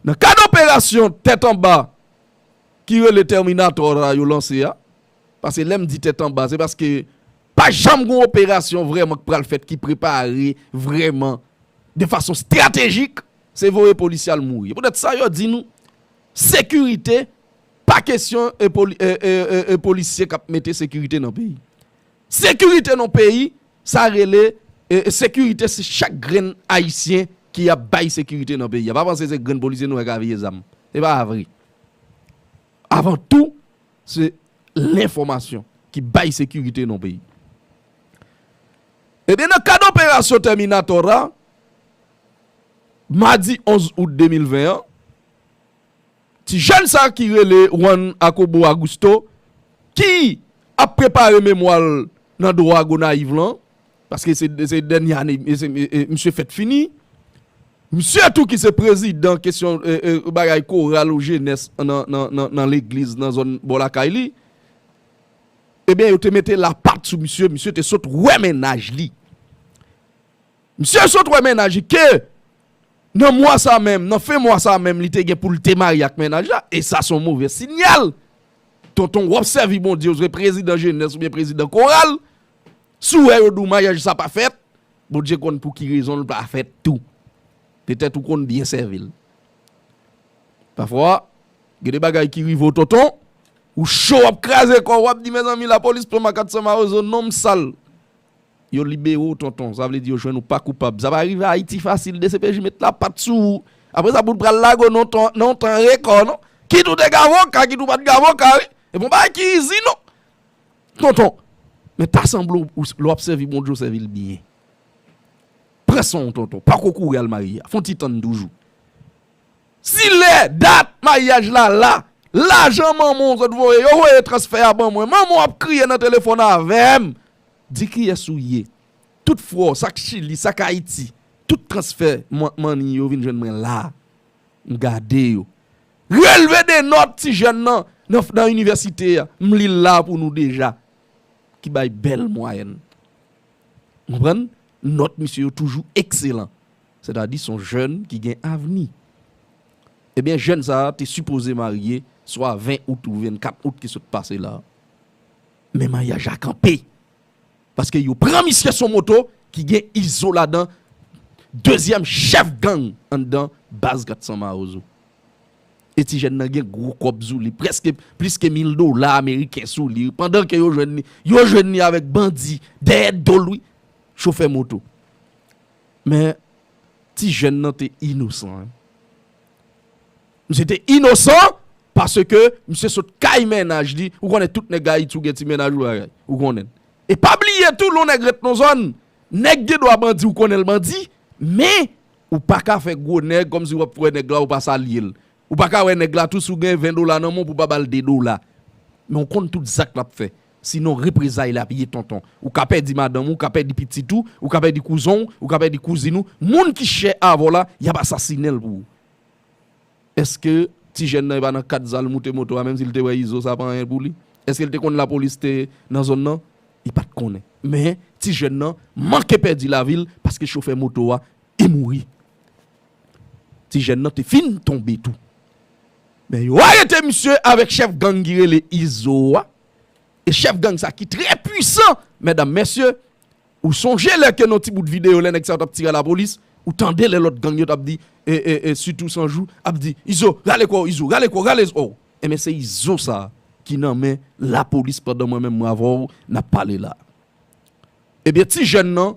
Nan kad operasyon Tèt Anba, ki rele Terminator la yo lanse a, paske lè m di Tèt Anba, se paske pa janm gen yon operasyon vrèman k pral fèt, ki prepare vrèman de fason estratejik, se voye polisye al mouri. Poutèt sa, yo di nou, sekirite, pa kesyon e poli-, e, e, e, e polisye k ap mete sekirite nan peyi. Sekirite nan peyi, sa rele, e, e sekirite se chak grenn Ayisyen ki ap bay sekirite nan peyi a. Pa panse se grenn polisye nou wè k ap vye zam. Se pa vre. Avan tou, se lenfòmasyon ki bay sekirite nan peyi. Ebyen, nan kad operasyon Terminator la, madi onz out de mil ven an, ti jèn sa ki rele Juan Akobo Augusto, ki ap prepare memwa l nan dwa Gonayiv lan, paske se, se dènye ane, e se, e, e, misye fèt fini. Misye tou ki se prezidan kesyon, e, e, bagay koral ou jenès nan, nan, nan, nan legliz, nan zòn bò lakay li. Ebyen, yo te mete lapat sou misye, misye te sot wè mennaj li. Misye sot wè mennaj li ke nan mwa sa menm, nan fen mwa sa menm, li te gen pou l te marye ak mennaj la, e sa se yon move sinyal. Tonton, w ap sèvi Bondye, ou se prezidan jenès oubyen prezidan koral, si w wè yo di w maryaj sa pa fèt, Bondye konn pou ki rezon l pa fèt tou. Petèt ou konn byen sèvi l. Pafwa, gen de bagay ki rive w, tonton, ou cho, w ap kraze kò w, w ap di, mezanmi, lapolis pran m a kat san Mawozo, non m sal. Yo libere w, tonton. Sa vle di yo jwenn ou pa koupab. Sa pa rive Ayiti fasil, D C P J met lapat sou ou. Apre sa, pou l pral lage w nan yon tan, nan yon tan rekò, non? Kit ou te gen avoka, kit ou pa t gen avoka, wi. E bon bagay ki izi, non. Tonton, men ta sanble w, w ap sèvi Bondye, w sèvi l byen. Pran san w, tonton. Pa ko kouri al marye a. Fè yon ti tann toujou. Si lè, dat maryaj la la, lajan manman w sot voye, yo voye transfè a ban mwen, manman w ap kriye nan telefòn avè m. Di kiyès ou ye. Tout frè w, sa k Chili, sa k Ayiti, tout transfè mwen, money yo vin jwenn mwen la. M gade yo. Relve de nòt ti jèn nan, nan, nan inivèsite a. M li l la pou nou deja. Ki bay bèl mwayèn. Konprann? Nòt misye yo toujou ekselan. Sètadi se yon jèn ki gen avni. Ebyen, jèn sa a te sipoze marye swa ven out ou vennkat out ki sot pase la. Men maryaj la kanpe. Paske yo pran misye sou moto ki gen Izo ladan, dezyèm chèf gang anndan baz kat san Mawozo. E ti jèn nan gen gwo kòb sou li, prèske plis ke mil dola ameriken sou li, pandan ke yo jwenn li, yo jwenn li avèk bandi dèyè do l, wi, chofè moto. Men, ti jèn nan te inosan, wi. Misye te inosan paske misye sot kay mennaj li. Ou konnen tout nèg Ayiti ou gen ti mennaj ou bagay. Ou konnen. E pa bliye tou, lè yon nèg ret nan zòn, nèg gen dwa bandi, ou konnen l bandi, men ou pa ka fè gwo nèg kòmsi w ap wè nèg la, ou pa salye l. Ou pa ka wè nèg la tou si w gen ven dola nan men w pou w pa ba l de dola. Men w konn tout zak l ap fè. Sinon, reprezay l ap ye, tonton. Ou ka pèdi madanm ou, ou ka pèdi pitit ou, ou ka pèdi kouzen w, ou ka pèdi kouzin ou. Moun ki chè avè w la, y ap asasinen l pou ou. Èske ti jèn nan e pa nan kat zan l moute moto a, menm si l te wè Izo sa pa anyen pou li? Èske l te konn lapolis te nan zòn nan? Li pa t konnen. Men, ti jèn nan manke pèdi lavi l paske chofè moto a e mouri. Ti jèn nan te fin tonbe tou. Men yo arete misye avèk chèf gang ki rele Izo a. E chèf gang sa ki trè pwisan, medam, mesye, ou sonje lè ke nan ti bout videyo, lè nèg sa yo t ap tire lapolis, ou tande lè lòt gang yo t ap di, e, e, e, sitou Sanjou, ap di, Izo, rale kò w, Izo, rale kò w, rale kò w. Enben, se Izo sa a ki nan men lapolis pandan mwen menm mwen avè w n ap pale la. Ebyen, ti jèn nan,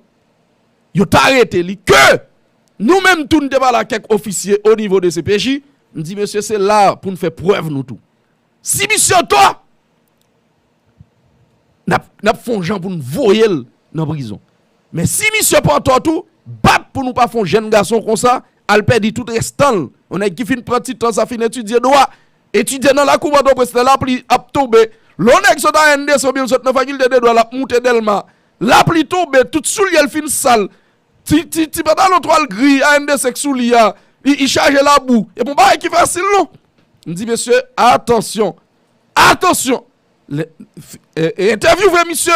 yo t arete li, ke nou menm tou n te pale ak kèk ofisye o nivo de C P J, m di, mesye, se la pou n fè prèv nou tou. Si misye antò, n ap, n ap fè yon jan pou n voye l nan prizon. Men si misye pa antò tou, bat pou nou pa fè yon jèn gason konsa al pèdi tout rès tan l. Yon nèg ki fin pran ti tan sa, fin etidye dwa, etidye nan lakou Pòtoprens, lè lapli ap tonbe. Lè yon nèg sot a N D C oubyen l sot nan fakilte de dwa, l ap moute Dèlma. Lapli tonbe, tout soulye l fin sal. Ti, ti, ti pantalon twal gri A N D C k sou li a, li, li chaje labou. E pa yon bagay ki fasil, non. M di, mesye, atansyon. Atansyon! Lè, f-, e, e, entèvyouve misye,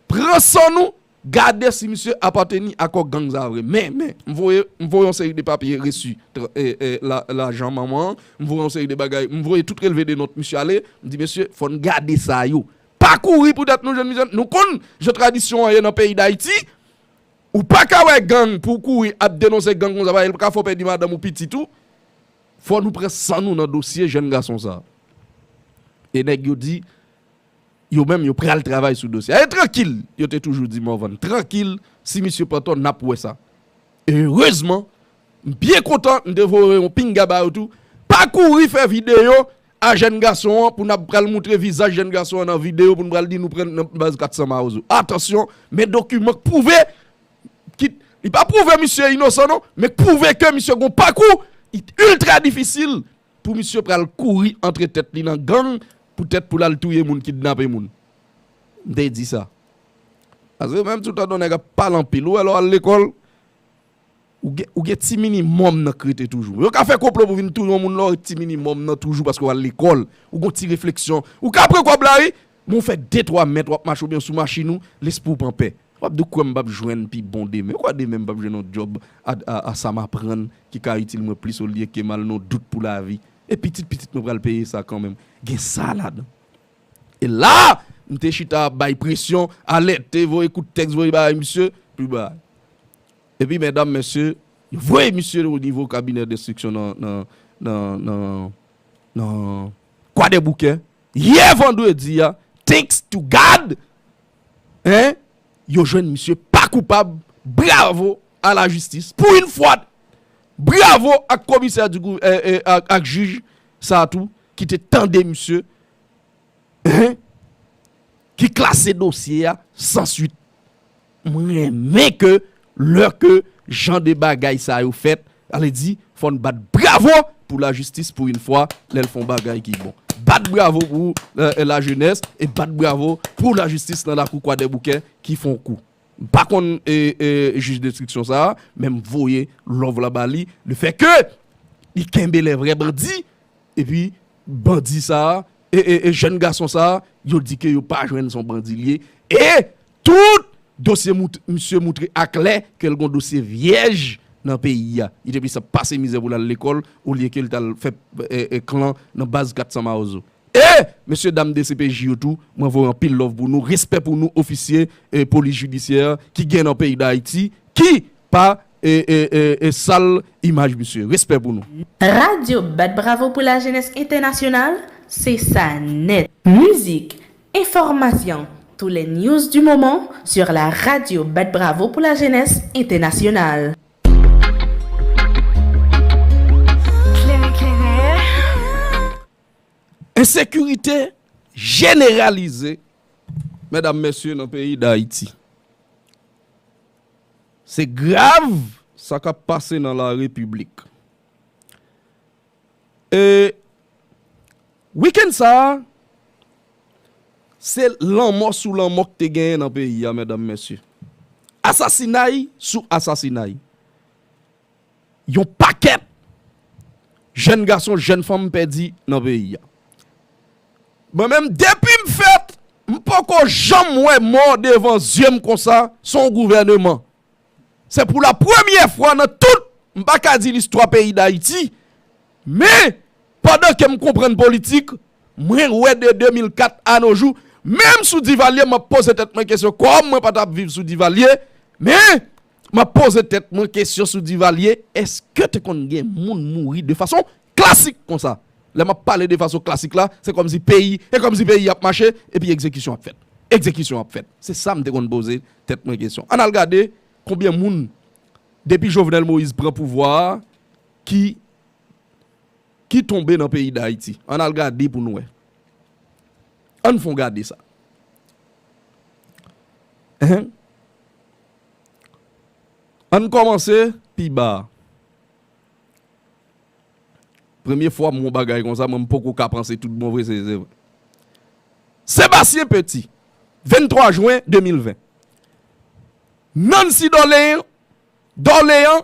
pran san nou, gade si misye apateni a kò gang sa vre. Men, men, m voye, m voye yon seri de papye resi, tra-, e, e, la, lajan manman an, m voye yon seri de bagay, m voye tout relve de nòt misye ale, m di, mesye, fò n gade sa yo. Pa kouri poutèt nou jwenn misye, nou konn jan tradisyon an ye nan peyi Dayiti, ou pa ka wè gang pou w kouri ap denonse gang konsa, paske l ka fè w pèdi madanm ou pitit ou. Fò nou pran san nou nan dosye jèn gason sa a. E nèg yo di, yo menm yo pral travay sou dosye a. E trankil, yo te toujou di Morvan, trankil, si misye pa antò, n ap wè sa. E erezman, m byen kontan, m te voye yon pinga ba yo tou. Pa kouri fè videyo a jèn gason an pou n ap pral moutre vizaj jèn gason an nan videyo pou n pral di nou pran nan baz kat san Mawozo. Atansyon, men dokiman k pwouve, ki, li pa pwouve misye inosan non, men k pwouve ke misye gon pakou, li ultra difisil pou misye pral kouri antre tèt li nan gang, poutèt pou l al touye moun, kidnape moun. M te di sa. Paske menm si w tande yon nèg ap pale anpil, ou wè lè w al lekòl, ou gen, ou gen ti minimòm nan k rete toujou. Yo ka fè konplo pou vin touye yon moun, lè w ti minimòm nan toujou paske w al lekòl. Ou gon ti refleksyon. Ou ka pran kòb la, wi, men w fè de twa mèt w ap mache oubyen w sou machin ou, lespri w pa anpè. W ap di, ou kwè m p ap jwenn pi bon demen? Ou kwè demen m p ap jwenn yon djòb a, a, a sa m aprann ki ka itil mwen plis olye ke m al nan dout pou lavi? E pitit pitit mwen pral peye sa kanmenm. Gen sa ladan. E la, m te chita ap bay presyon, alète, voye kout tèks, voye bagay misye, pi bagay. Epi, medam, mesye, yo voye misye o nivo kabinè denstriksyon nan, nan, nan, nan, nan Kwadèboukè. Yè vandredi a, thanks to God, en, yo jwenn misye pa koupab, bravo a la jistis. Pou yon fwa, bravo ak komisè di gou-, e, e, ak, ak jij, sa a tou, ki te tande misye, hein, ki klase dosye a san swit. Mwen renmen ke lè ke jan de bagay sa yo fèt, ale di, fò n bat bravo pou lajistis pou yon fwa, lè l fè yon bagay ki bon. Bat bravo pou, euh, lajenès e bat bravo pou lajistis nan lakou Kwadèboukè ki fè yon kou. M pa konn, e, e, jij denstriksyon sa a, men m voye love la ba li. Lefètke li kenbe lè vrè bandi, epi bandi sa a, e, e, e jèn gason sa a, yo di ke yo pa jwenn se yon bandi l ye. E tout dosye mout-, misye moutre aklè ke l gon dosye vyèj nan peyi a. Li te plis ap pase mizè pou l al lekòl, olye ke l t al fè, e, e, klan nan baz kat san Mawozo. E mesye dam D C P J yo tou, mwen voye anpil love pou nou. Respè pou nou, ofisye, e, polis jidisyè ki gen nan peyi Dayiti, ki pa, e, e, e, e, sal imaj misye. Respè pou nou. Radyo Bat Bravo pou Lajenès Entènasyonal, se sa nèt. Mizik, enfòmasyon, tous les news du moment sur la radio Bat Bravo pour la Jeunesse Internationale. Ensekirite jeneralize, medam, mesye, nan peyi Dayiti. Se grav sa k ap pase nan la repiblik. E wikenn sa a, se lanmò sou lanmò k te genyen nan peyi a, medam, mesye. Asasinay sou asasinay. Yon pakèt jèn gason, jèn fanm pèdi nan peyi a. Mwen menm, depi m fèt, m poko janm wè mò devan zye m konsa, se yon gouvèneman. Se pou la premyè fwa nan tout, m pa ka di listwa peyi Dayiti, men pandan ke m konprann politik, mwen wè de de mil kat a no jou, menm sou Divalye, m ap poze tèt mwen kesyon, kòm mwen pa t ap viv sou Divalye, men m ap poze tèt mwen kesyon sou Divalye, èske te konn gen moun mouri de fason klasik konsa? Lè m ap pale de fason klasik la, se kòmsi peyi, e kòmsi peyi ap mache, epi egzekisyon ap fèt. Egzekisyon ap fèt. Se sa m te konn poze tèt mwen kesyon. Ann al gade konbyen moun, depi Jovenel Moïse pran pouvwa a, ki, ki tonbe nan peyi Dayiti. Ann al gade pou n wè. Ann fè yon gade sa. Enhen. Ann kòmanse pi ba a. Premye fwa m wè yon bagay konsa, mwen m poko ka panse tout bon vre, se, se vre. Sébastien Petit, venntwa jen de mil ven. Nancy Dorléan, Dorléan,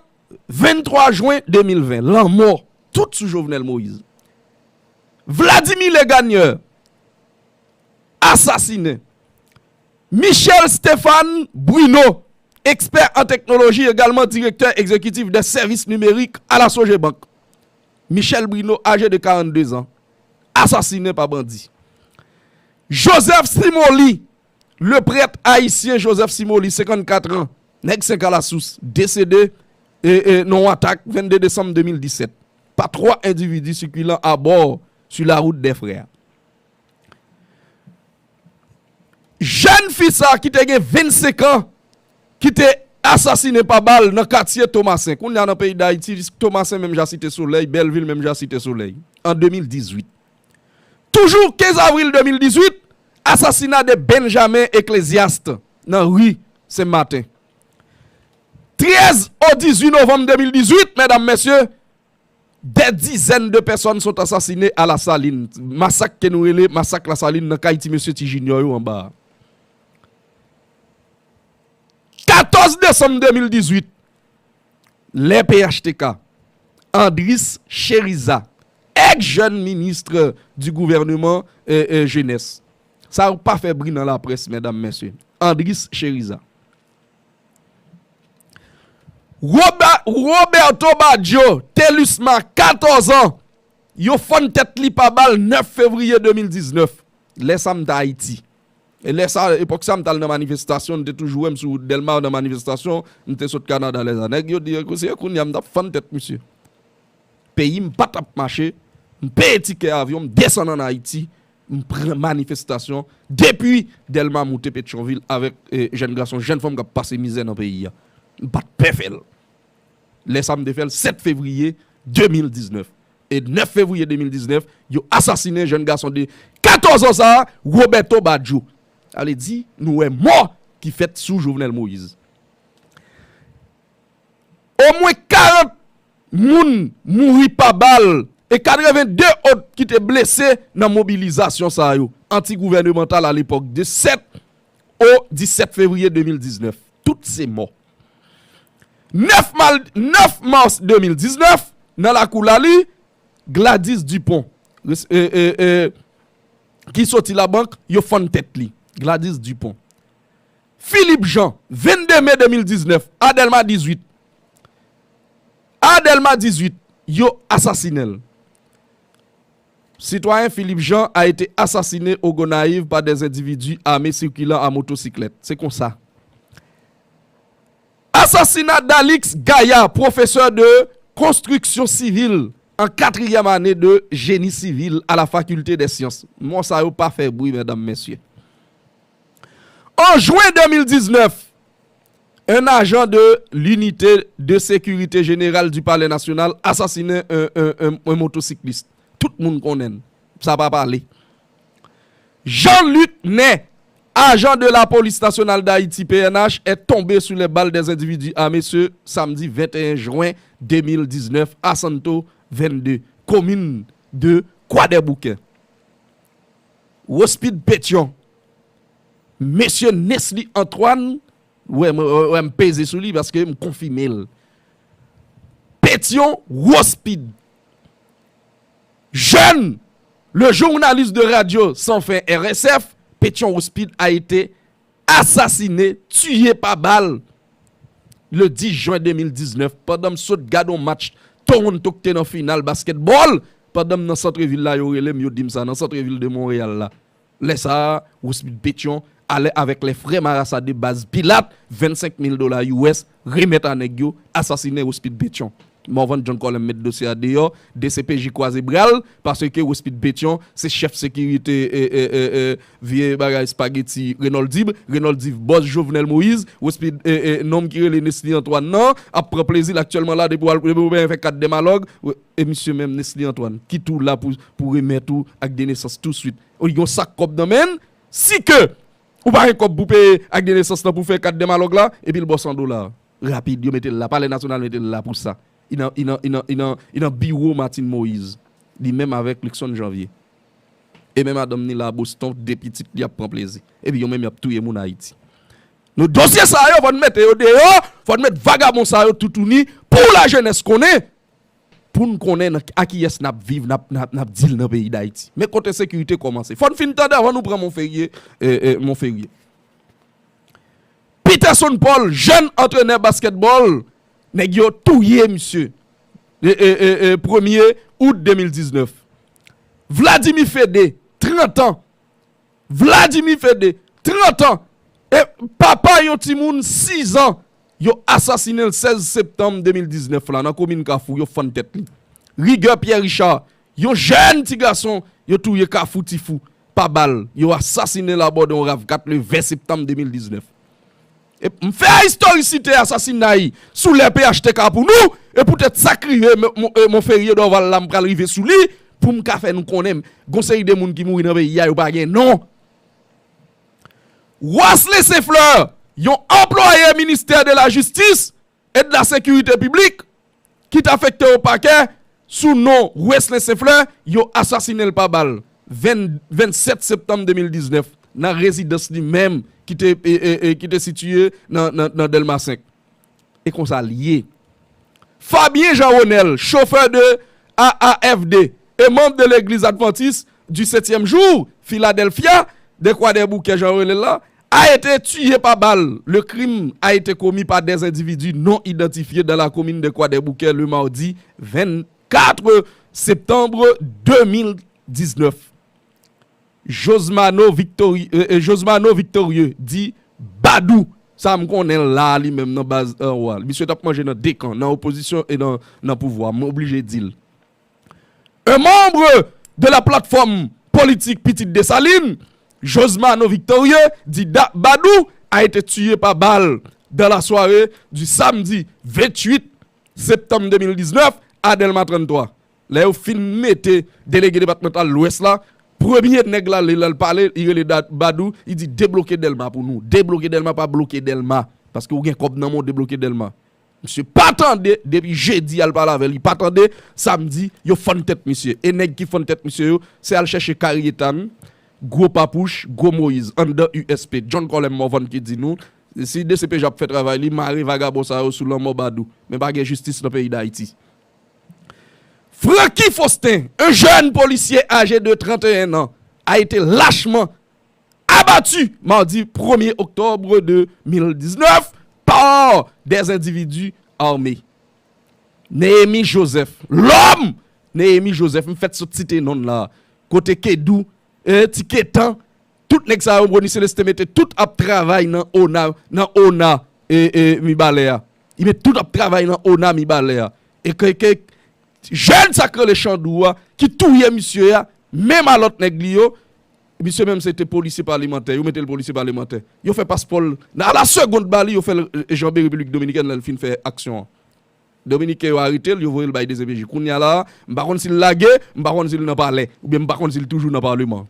venntwa jen de mil ven. Lanmò, tout sou Jovenel Moïse. Vladimir Legagneur, asasinen. Michel Stéphane Bruno, expert en technologie, également directeur exécutif des services numériques à la Sogebank. Michel Bruno, âgé de quarante-deux ans, asasinen pa bandi. Joseph Simoli, le prêtre haïtien Joseph Simoli, cinquante-quatre ans, nèg Sen Kalasous, décédé, e, e, nan yon atak vennde desanm de mil disèt, pa twa endividi sikilan abò sou la wout dè frè. Jèn fi sa ki te gen vennsenk an, ki te asasinen pa bal nan katye Tomasen. Kounye a nan peyi Dayiti, Tomasen menm jan Site Solèy, Bèlvil menm jan Site Solèy, an de mil dizuit. Toujours quinze avril deux mille dix-huit, assassinat de Benjamin Ecclésiaste nan ri Sen Maten. Trèz au dizuit novanm de mil dizuit, medam, mesye, des dizaines de personnes sont assassinées à La Saline. Masak ke nou rele masak La Saline nan kay ti mesye ti Junior yo anba a. Katòz desanm de mil dizuit, lè P H T K, Andris Chériza, ex-jeune ministre du gouvernement, e, e, jeunesse. Sa yo pa fè bri nan laprès, medam, mesye. Andris Chériza. Roba-, Roberto Badio, Telusma, katòz an, yo fann tèt li pa bal nèf fevriye de mil diznèf. Lè sa m t Ayiti. E lè sa, epòk sa m t al nan manifestasyon, n te toujou wè m sou wout Dèlma nan manifestasyon, m te sot Kanada lè sa. Nèg yo di, se kounye a m t ap fann tèt misye. Peyi m pa t ap mache, m peye tikè avyon, m desann ann Ayiti, m pran manifestasyon depi Dèlma moute Petyonvil avèk, e, jèn gason, jèn fanm k ap pase mizè nan peyi a. M pa t pè fè l. Lè sa m te fè l sèt fevriye de mil diznèf. e nèf fevriye de mil diznèf, yo asasinen jèn gason de katòz an sa a, Roberto Badio. Sa vle di, nou wè mò ki fèt sou Jovenel Moïse. Omwen karant moun mouri pa bal e katrevenn de òt ki te blese nan mobilizasyon sa yo, antigouvènemantal alepòk, de sèt o disèt fevriye de mil diznèf. Tout se mò. Nèf mal, nèf mas de mil diznèf, nan lakou Lali, Gladys Dupont, res- e, e, e, ki soti labank, yo fann tèt li. Gladys Dupont. Philippe Jean, vennde me de mil diznèf, Adelma dizuit. Adelma dizuit, yo asasinen l. Citoyen Philippe Jean a été assassiné au Gonayiv par des individus armés circulant à motocyclette. Se konsa. Asasina Dalix Gaya, pwofesè de konstriksyon sivil an katriyèm ane de jeni sivil à la faculté des sciences. Mò sa yo pa fè bri, medam, mesye. An jwen de mil diznèf, un agent de l'unité de sécurité générale du Palais National assassine un, un, un, un motocycliste. Tout moun konnen l. Sa pa pale. Jean-Luc Ney, agent de la Police Nationale d'Haïti, P N H, est tombé sous les balles des individus armés ce samedi vingt et un juin deux mille dix-neuf à Santo vingt-deux, commune de Kwadèboukè. Wospid Petyon, mesye Nesly Antoine, wè, m, wè, m peze sou li paske m konfime l. Petyon Wospid. Jeune, le journaliste de Radio Sans Fin, R S F, Petyon Wospid a été assassiné, tué par balle, le dix juin deux mille dix-neuf, pandan m sot gade yon match Toronto ki te nan final basketball, pandan m nan santrevil la, yo rele m, yo di m sa, nan santrevil de Montréal la. Lè sa a, Wospid Petyon, alè avèk lè frè marasa de baz Pilat, vennsenk mil dola U S, remèt a nèg yo, asasinen Wospid Petyon. Morvan John Colem met dosye a deyò, D C P J kwaze bra l, paske Wospid Petyon se chèf sekirite, e, e, e, e, vye bagay espageti Renold Dib, Renold Dib bòs Jovenel Moïse, Wospid, e, e, nonm ki rele Nesly Antoine nan, ap pran plezi l aktyèlman la depi w al, depi w al fè kat dèmalòg, e misye menm Nesly Antoine, ki tou la pou, pou remèt ou ak de nesans touswit. Ou gen yon sak kòb nan men l, si ke ou pa gen kòb pou peye ak de nesans lan pou fè kat dèmalòg la, epi l ba w san dola. Rapid, yo mete l la. Palè Nasyonal mete l la pou sa. Li nan, li nan, li nan, li nan, li nan biwo Martine Moïse. Li menm avèk Luckson Janvier. E men madanm ni la Boston, de pitit li ap pran plezi. Epi yo menm y ap touye moun Ayiti. Nou dosye sa yo, fò n mete yo deyò, fò n met vagabon sa yo toutouni pou lajenès konnen. Pou n konnen nan, a kiyès n ap viv, n ap, n ap, n ap deal nan peyi Dayiti. Men kote sekirite kòmanse. Fò n fin tande avan nou pran Monferrier, e, e, Monferrier. Peterson Paul, jèn antrenè basketball, nèg yo touye misye. E, e, e, e, premye out de mil diznèf. Vladimir Fede, trant an, Vladimir Fede, trant an, e papa yon timoun sis an, yo asasinen l sèz septanm de mil diznèf la nan komin Kafou, yo fann tèt li. Rigueur Pierre Richard, yon jèn ti gason, yo touye Kafou Tifou pa bal, yo asasinen l abò de yon rav kat le ven septanm de mil diznèf. E m fè istorisite asasinay sou lè P H T K pou nou, e poutèt sa k rive Mon-, Mon-, e Monferrier Dorval la, m pral rive sou li, pou m ka fè nou konnen, gon seri de moun ki mouri nan peyi a, yo pa gen non. Wesley Saint Fleur, yon anplwaye ministè de la jistis e de la sekirite piblik, ki t afekte o pakè sou non Wesley Saint Fleur, yo asasinen l pa bal, venn, vennsèt septanm de mil diznèf, nan rezidans li menm, ki te, e, e, e, ki te sitiye nan, nan, nan Dèlma senk. E konsa l ye. Fabien Jean Ronel, chauffeur de A A F D et membre de l'église adventiste du septième jour, Philadelphia, de Kwadèboukè, jan yo rele l la, a été tué par balle. Le crime a été commis par des individus non identifiés dans la commune de Kwadèboukè le mardi vingt-quatre septembre deux mille dix-neuf. Josmano Victori-, e, e, Josmano Victorieux, di Badou. Sa m konnen l la, li menm nan baz anwa. Misye t ap manje nan de kan, nan opozisyon e nan, nan pouvwa. M oblije di l. Un membre de la plateforme politique Pitit Desalin, Josmano Victorieux, dit Da-, Badou, a été tué par balle dans la soirée du samedi vingt-huit septembre deux mille dix-neuf à Delma trente-trois. Lè yo fin mete delege depatmantal Lwès la, premye nèg la, lè l al pale, li rele Da- Badou, li di debloke Dèlma pou nou. Debloke Dèlma, pa bloke Dèlma. Paske ou gen kòb nan men w, debloke Dèlma. Misye pa tande, depi jedi al pale avè l, li pa tande, samdi, yo fann tèt misye. E nèg ki fann tèt misye yo, se al chèche Karyetan, Gwo Papouch, Gwo Moyiz, anndan U S P. John Colem Morvan ki di nou, si D C P J ap fè travay li, mare vagabon sa yo sou lanmò Badou. Men pa gen jistis nan peyi Dayiti. Francky Faustin, un jeune policier âgé de trente et un ans, a été lâchement abattu mardi premier octobre deux mille dix-neuf par des individus armés. Néhémy Joseph, lòm Néhémy Joseph, m fèt sot site non l la. Kote Kedou, eh, Ti Ketan, tout nèg sa yo, Rony Celestin mete tout ap travay nan ona, nan ona, e, e, Mibalè a. Li met tout ap travay nan ona Mibalè a. E ke, ke jèn sa k rele Chandou a, ki touye misye a, menm a lòt nèg li yo, misye menm se te polisye palemantè, yo mete l polisye palemantè. Yo fè paspò l, nan la segond ba li, yo fè l, e, janbe Repiblik Dominikèn lè l fin fè aksyon an. Dominiken yo arete l, yo voye l bay D C P J. Kounye a la, m pa konn si l lage, m pa konn si l nan palè, oubyen m pa konn si l toujou nan paleman.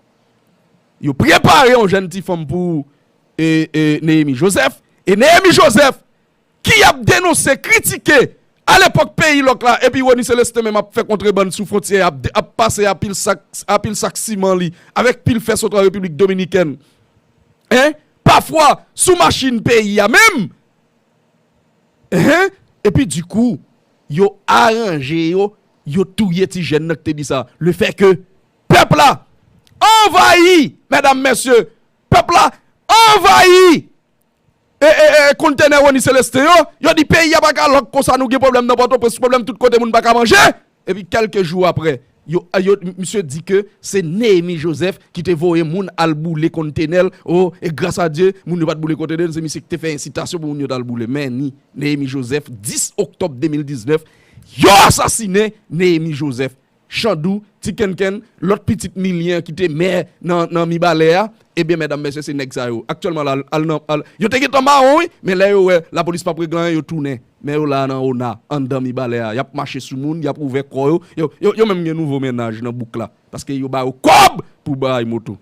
Yo prepare yon jèn ti fanm pou, e, e, Néhémy Joseph. E Néhémy Joseph, ki ap denonse, kritike, alepòk peyi lòk la, epi Rony Celestin menm ap fè kontrebann sou fwontyè, ap, ap pase a pil sak, a pil sak siman li, avèk pil fè sot an Repiblik Dominikèn. Hein? Pafwa, sou machin peyi a menm. Hein? Epi dikou, yo aranje yo, yo touye ti jèn nan ki te di sa. Le fè ke pèp la anvayi, medam, mesye, pèp la anvayi e, e, e, kontènè Rony Celestin yo, yo di peyi a pa ka lòk konsa, nou gen pwoblèm nan Pòtoprens, pwoblèm tout kote, moun pa ka manje. Epi kèlke jou apre, yo, yo, misye di ke se Néhémy Joseph ki te voye moun al boule kontènè l. O, e gras a Dye, moun yo pa t boule kontènè l, se misye ki te fè ensitasyon pou moun yo t al boule. Men ni Néhémy Joseph, dis oktòb de mil diznèf, yo asasinen Néhémy Joseph. Chandou, Ti Kenken, lòt pitit Milyen ki te mè nan, nan Mibalè a, ebyen, medam, mesye, se nèg sa yo. Aktyèlman, la, al nan, al, yo te gentan mawon, wi, men lè yo wè lapolis p ap regle anyen, yo tounen. Men yo la nan ona, anndan Mibalè a. Y ap mache sou moun, y ap ouvè kò yo, yo, yo, yo menm gen nouvo mennaj nan bouk la. Paske yo ba yo kòb pou bay moto.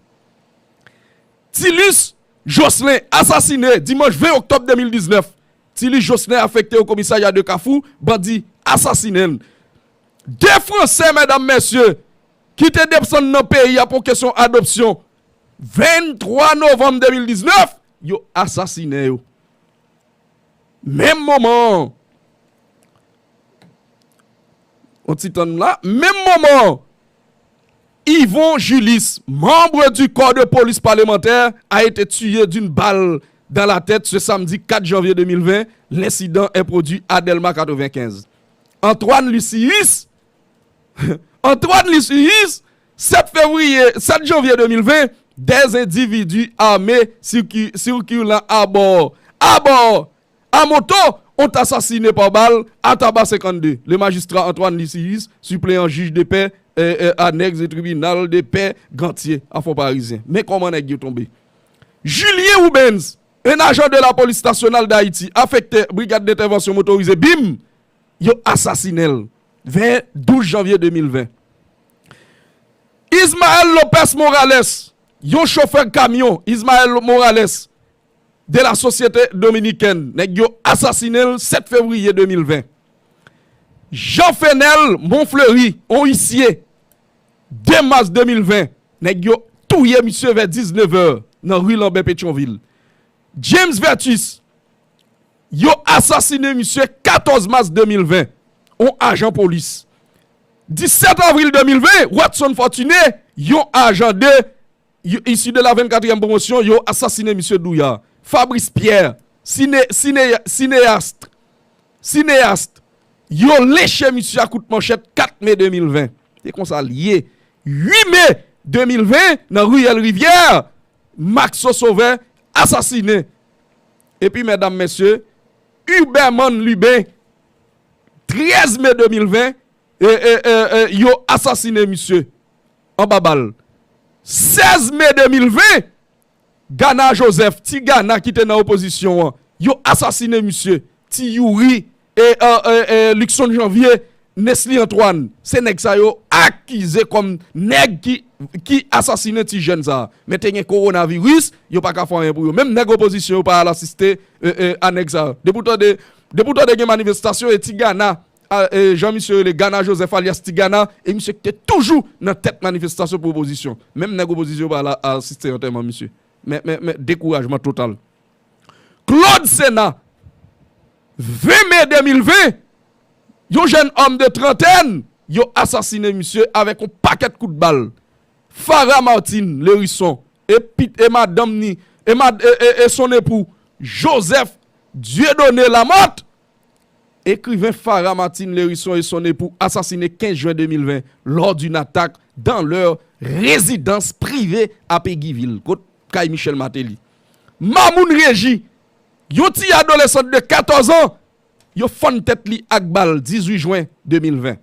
Tilis Jocelyn asasinen dimanch ven oktòb de mil diznèf. Tilis Jocelyn afekte o komisarya de Kafou, bandi asasinen l. De Fransè, medam, mesye, ki te desann nan peyi a pou kesyon adopsyon, venntwa novanm de mil diznèf, yo asasinen yo. Menm moman an, yon ti tann la, menm moman an, Yvon Julis, membre du corps de police parlementaire, a été tué d'une balle dans la tête ce samedi quatre janvier deux mille vingt. L'incident est produit à Dèlma quatre-vingt-quinze. Antoine Lucius, Antoine Lucius, sept février, sept janvier deux mille vingt, des individus armés circu- circulant à bord, à bord, à moto, ont assassiné par balle à Tabac cinquante-deux le magistrat Antoine Lucius, suppléant juge de paix, euh, euh, annexe du tribunal de paix Gantye à Fond-Parisien. Men kòman nèg yo tonbe. Julien Rubens, un agent de la police nationale d'Haïti, affecté brigade d'intervention motorisée, bim, yo asasinen l, ven douz janvye de mil ven. Ismael Lopez Morales, yon chofè kamyon, Ismael Morales, de la Société Dominicaine, nèg yo asasinen l sèt fevriye de mil ven. Jean Fenel Monfleury, yon isye, de mas de mil ven, nèg yo touye misye vè diznèf è nan ri Lanbè Petyonvil. James Vertus, yo asasinen misye katòz mas de mil ven, yon ajan polis. Disèt avril de mil ven, Watson Fortuné, yon ajan de, isi de la vennkatriyèm pwomosyon, yo asasinen misye Douya. Fabrice Pierre, sine, sine, sineyast, sineyast, yo lenche misye a kout manchèt kat me de mil ven. Se konsa l ye. Uit me de mil ven, nan riyèl Rivyè, Maxo Sauveur asasinen. Epi, medam, mesye, Huberman Lubin, trèz me de mil ven, e, e, e, e, yo asasinen misye anba bal. Sèz me de mil ven, Gana Joseph, Ti Gana ki te nan opozisyon an, yo asasinen misye. Ti Youri e, e, e, e, Luckson Janvier, Nesly Antoine, se nèg sa yo akize kòm nèg ki, ki asasinen ti jèn sa a. Men te gen kowonaviris, yo pa ka fè anyen pou yo. Menm nèg opozisyon yo pa al asiste, e, e, a nèg sa yo. Depi w tande, depi w tande gen manifestasyon, e Ti Gana, a, e, jan misye rele, Gana Joseph alyas Ti Gana, e misye ki te toujou nan tèt manifestasyon pou opozisyon. Menm nèg opozisyon yo pa al a-, asiste antèman misye. Men, men, men, dekourajman total. Claude Sénat, ven me de mil ven, yon jèn òm de trantèn, yo asasinen misye avèk yon pakèt kout bal. Farah Martine Lherisson, e pit-, e madanm ni, e mad-, e, e, e son epou, Joseph Dieudonné Lamothe, ekriven Farah Martine Lherisson et son époux assasinés quinze juin deux mille vingt lors d'une attaque dans leur résidence privée à Péguy-Ville, kot kay Michel Martelly. Mamoune Régis, yon ti adolesant de katòz an, yo fann tèt li ak bal dizuit jen de mil ven.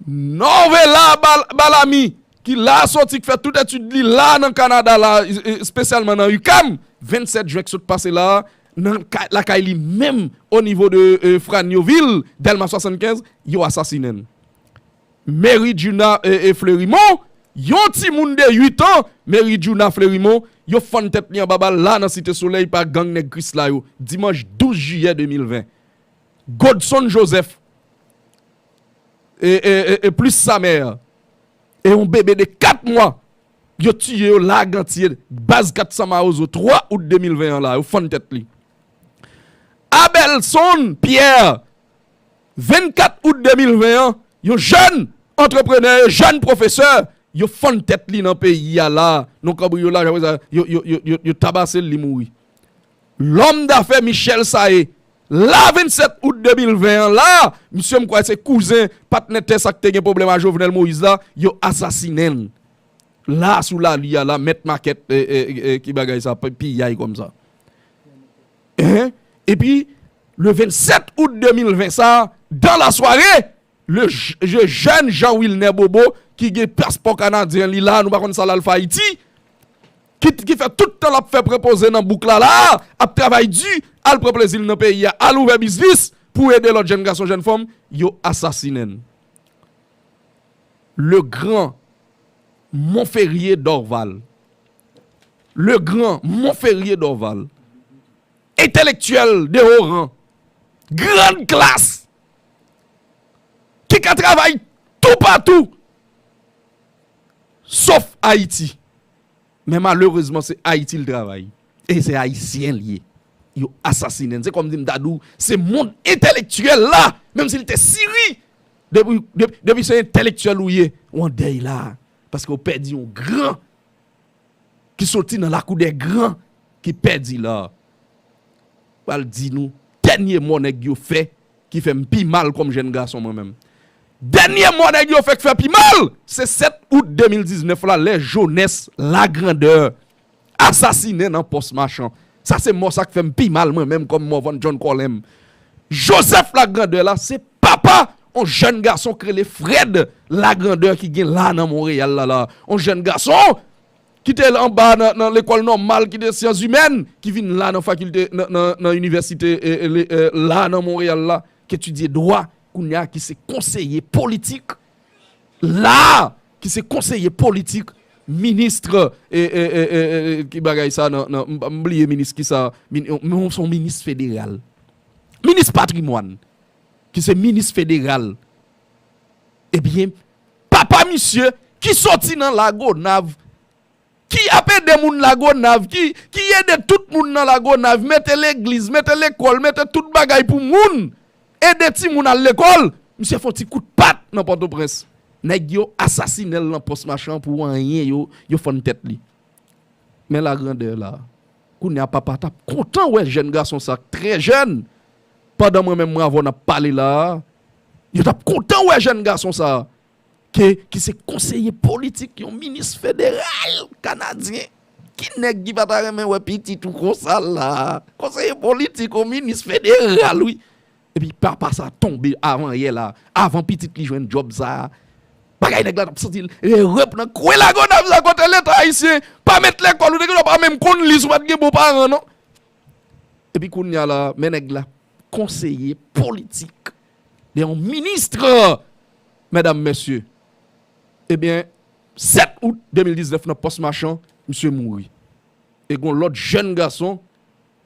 Norvela Bal-, Balami, ki la soti, ki fè tout etid li la nan Kanada la, e, e, espesyalman nan UQAM, vennsèt jen k sot pase la, nan ka-, lakay li menm, o nivo de, e, Franyovil, Dèlma swasannkenz, yo asasinen l. Mary Juna, e, e, Fleurimont, yon timoun de uit an, Mary Juna Fleurimont, yo fann tèt li anba bal la nan Site Solèy pa gang nèg Krisla yo, dimanch douz jiyè de mil ven. Godson Joseph, e, e, e, e plis sa mè, e yon bebe de kat mwa, yo tiye yo la Gantye, baz kat san Mawozo, twa out de mil ven an la, yo fann tèt li. Abelson Pierre, vennkat out de mil ven an, yon jèn antreprenè, jèn pwofesè, yo fann tèt li nan peyi a la, nan kanbriyolaj, apre sa, yo, yo, yo, yo, yo tabase l, li mouri. Lòm dafè Michel Saé, la vennsèt out de mil ven an la, misye m kwè se kouzen patnè tè sa k te gen pwoblèm a Jovenel Moïse la, yo asasinen l. La sou lali a la, mèt makèt, e, e, e, ki bagay sa, pi-, piyay kòm sa. Hein? Epi, le vennsèt out de mil ven sa, dans la soirée, le j-, le jeune Jean Wilner Bobo, ki gen paspò kanadyen li la, nou pa konn sa l al fè Ayiti, ki, ki fè tout tan l ap fè prepoze nan bouk la la, ap travay di, al pran plezi l nan peyi a, al ouvè biznis pou ede lòt jèn gason, jèn fanm, yo asasinen l. Le grand Monferrier Dorval. Le grand Monferrier Dorval. Entèlektyèl de haut rang. Grande classe. Ki ka travay toupatou. Sof Ayiti. Men malerezman, se Ayiti l travay. E se Ayisyen l ye. Yo asasinen l. Se kòmsi m ta di w, se mond entèlektyèl la, menm si l te Siri, depi, depi, depi se entèlektyèl ou ye, ou an dèy la. Paske w pèdi yon gran ki soti nan lakou dè gran ki pèdi la. Pral di nou, dènye mò nèg yo fè ki fè m pi mal kòm jèn gason mwen menm. Dènye mò nèg yo fè k fè pi mal, se sèt out de mil diznèf la, lè Jones Lagrandeur asasinen nan Pòs Machan. Sa se mò sa k fè m pi mal mwen menm kòm Morvan John Colem. Joseph Lagrandeur la, se papa on jèn gason k rele Fred Lagrandeur ki gen la nan Monreyal la la. On jèn gason ki te anba nan, nan lekòl nòmal ki te syans imèn, ki vin la nan fakilte, nan, nan, nan inivèsite, e, e, le, e, la nan Monreyal la, k etidye dwa, kounye a ki se konseye politik, la, ki se konseye politik, minis, e, e, e, e, e, ki bagay sa nan, nan, m, m bliye minis ki sa, min-, yon, yon, se yon minis federal. Minis patrimwàn, ki se minis federal. Ebyen, papa misye ki soti nan Lagonav, ki ap ede moun Lagonav, ki, ki ede tout moun nan Lagonav, mete legliz, mete lekòl, mete tout bagay pou moun, ede timoun al lekòl, misye fè yon ti kout pat nan Pòtoprens. Nèg yo asasinen l nan Pòs Machan pou anyen yo, yo fann tèt li. Men Lagrandeur la. Kounye a papa t ap kontan wè jèn gason sa k trè jèn. Pandan mwen menm mwen avè w n ap pale la a, yo t ap kontan wè jèn gason sa a. Ke, ki se konseye politik yon minis federal kanadyen. Ki nèg ki pa ta renmen wè pitit ou konsa la? Konseye politik yon minis federal, wi. Epi papa sa tonbe avan yè la, avan pitit li jwenn djòb sa. Bagay nèg la t ap santi l, e, rep nan kwen Lagonav sa kote Leta ayisyen pa met lekòl, ou te gen dwa pa menm konn li si w pa t gen bon paran, non. Epi kounye a la, men nèg la, konseye politik. de yon minis, medam, mesye. Ebyen, sèt out de mil diznèf, nan Pòs Machan, misye mouri. E gon lòt jèn gason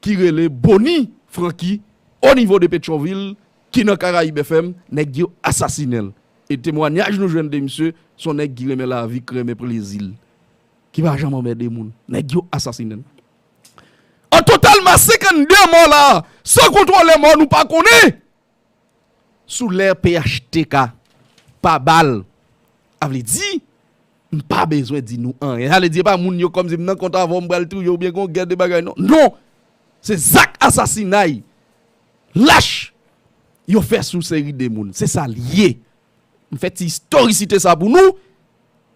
ki rele Bony Francky, o nivo de Petyonvil, ki nan Karayib F M, nèg yo asasinen l. E temwanyaj nou jwenn de misye, se yon nèg ki renmen lavi, ki renmen plezi l, ki pa janm anmède moun. Nèg yo asasinen l. An totalman, senkanndde mò la, san kontwole mò nou pa konnen. Sou lè P H T K pa ba l. A vle di, m pa bezwen di nou anyen. Sa vle di, e pa moun yo kòmsi m nan kont avè w, m pral touye w, oubyen gon gè de bagay, non. Non! Se zak asasinay lach yo fè sou seri de moun. Se sa l ye. M fè ti istorisite sa pou nou,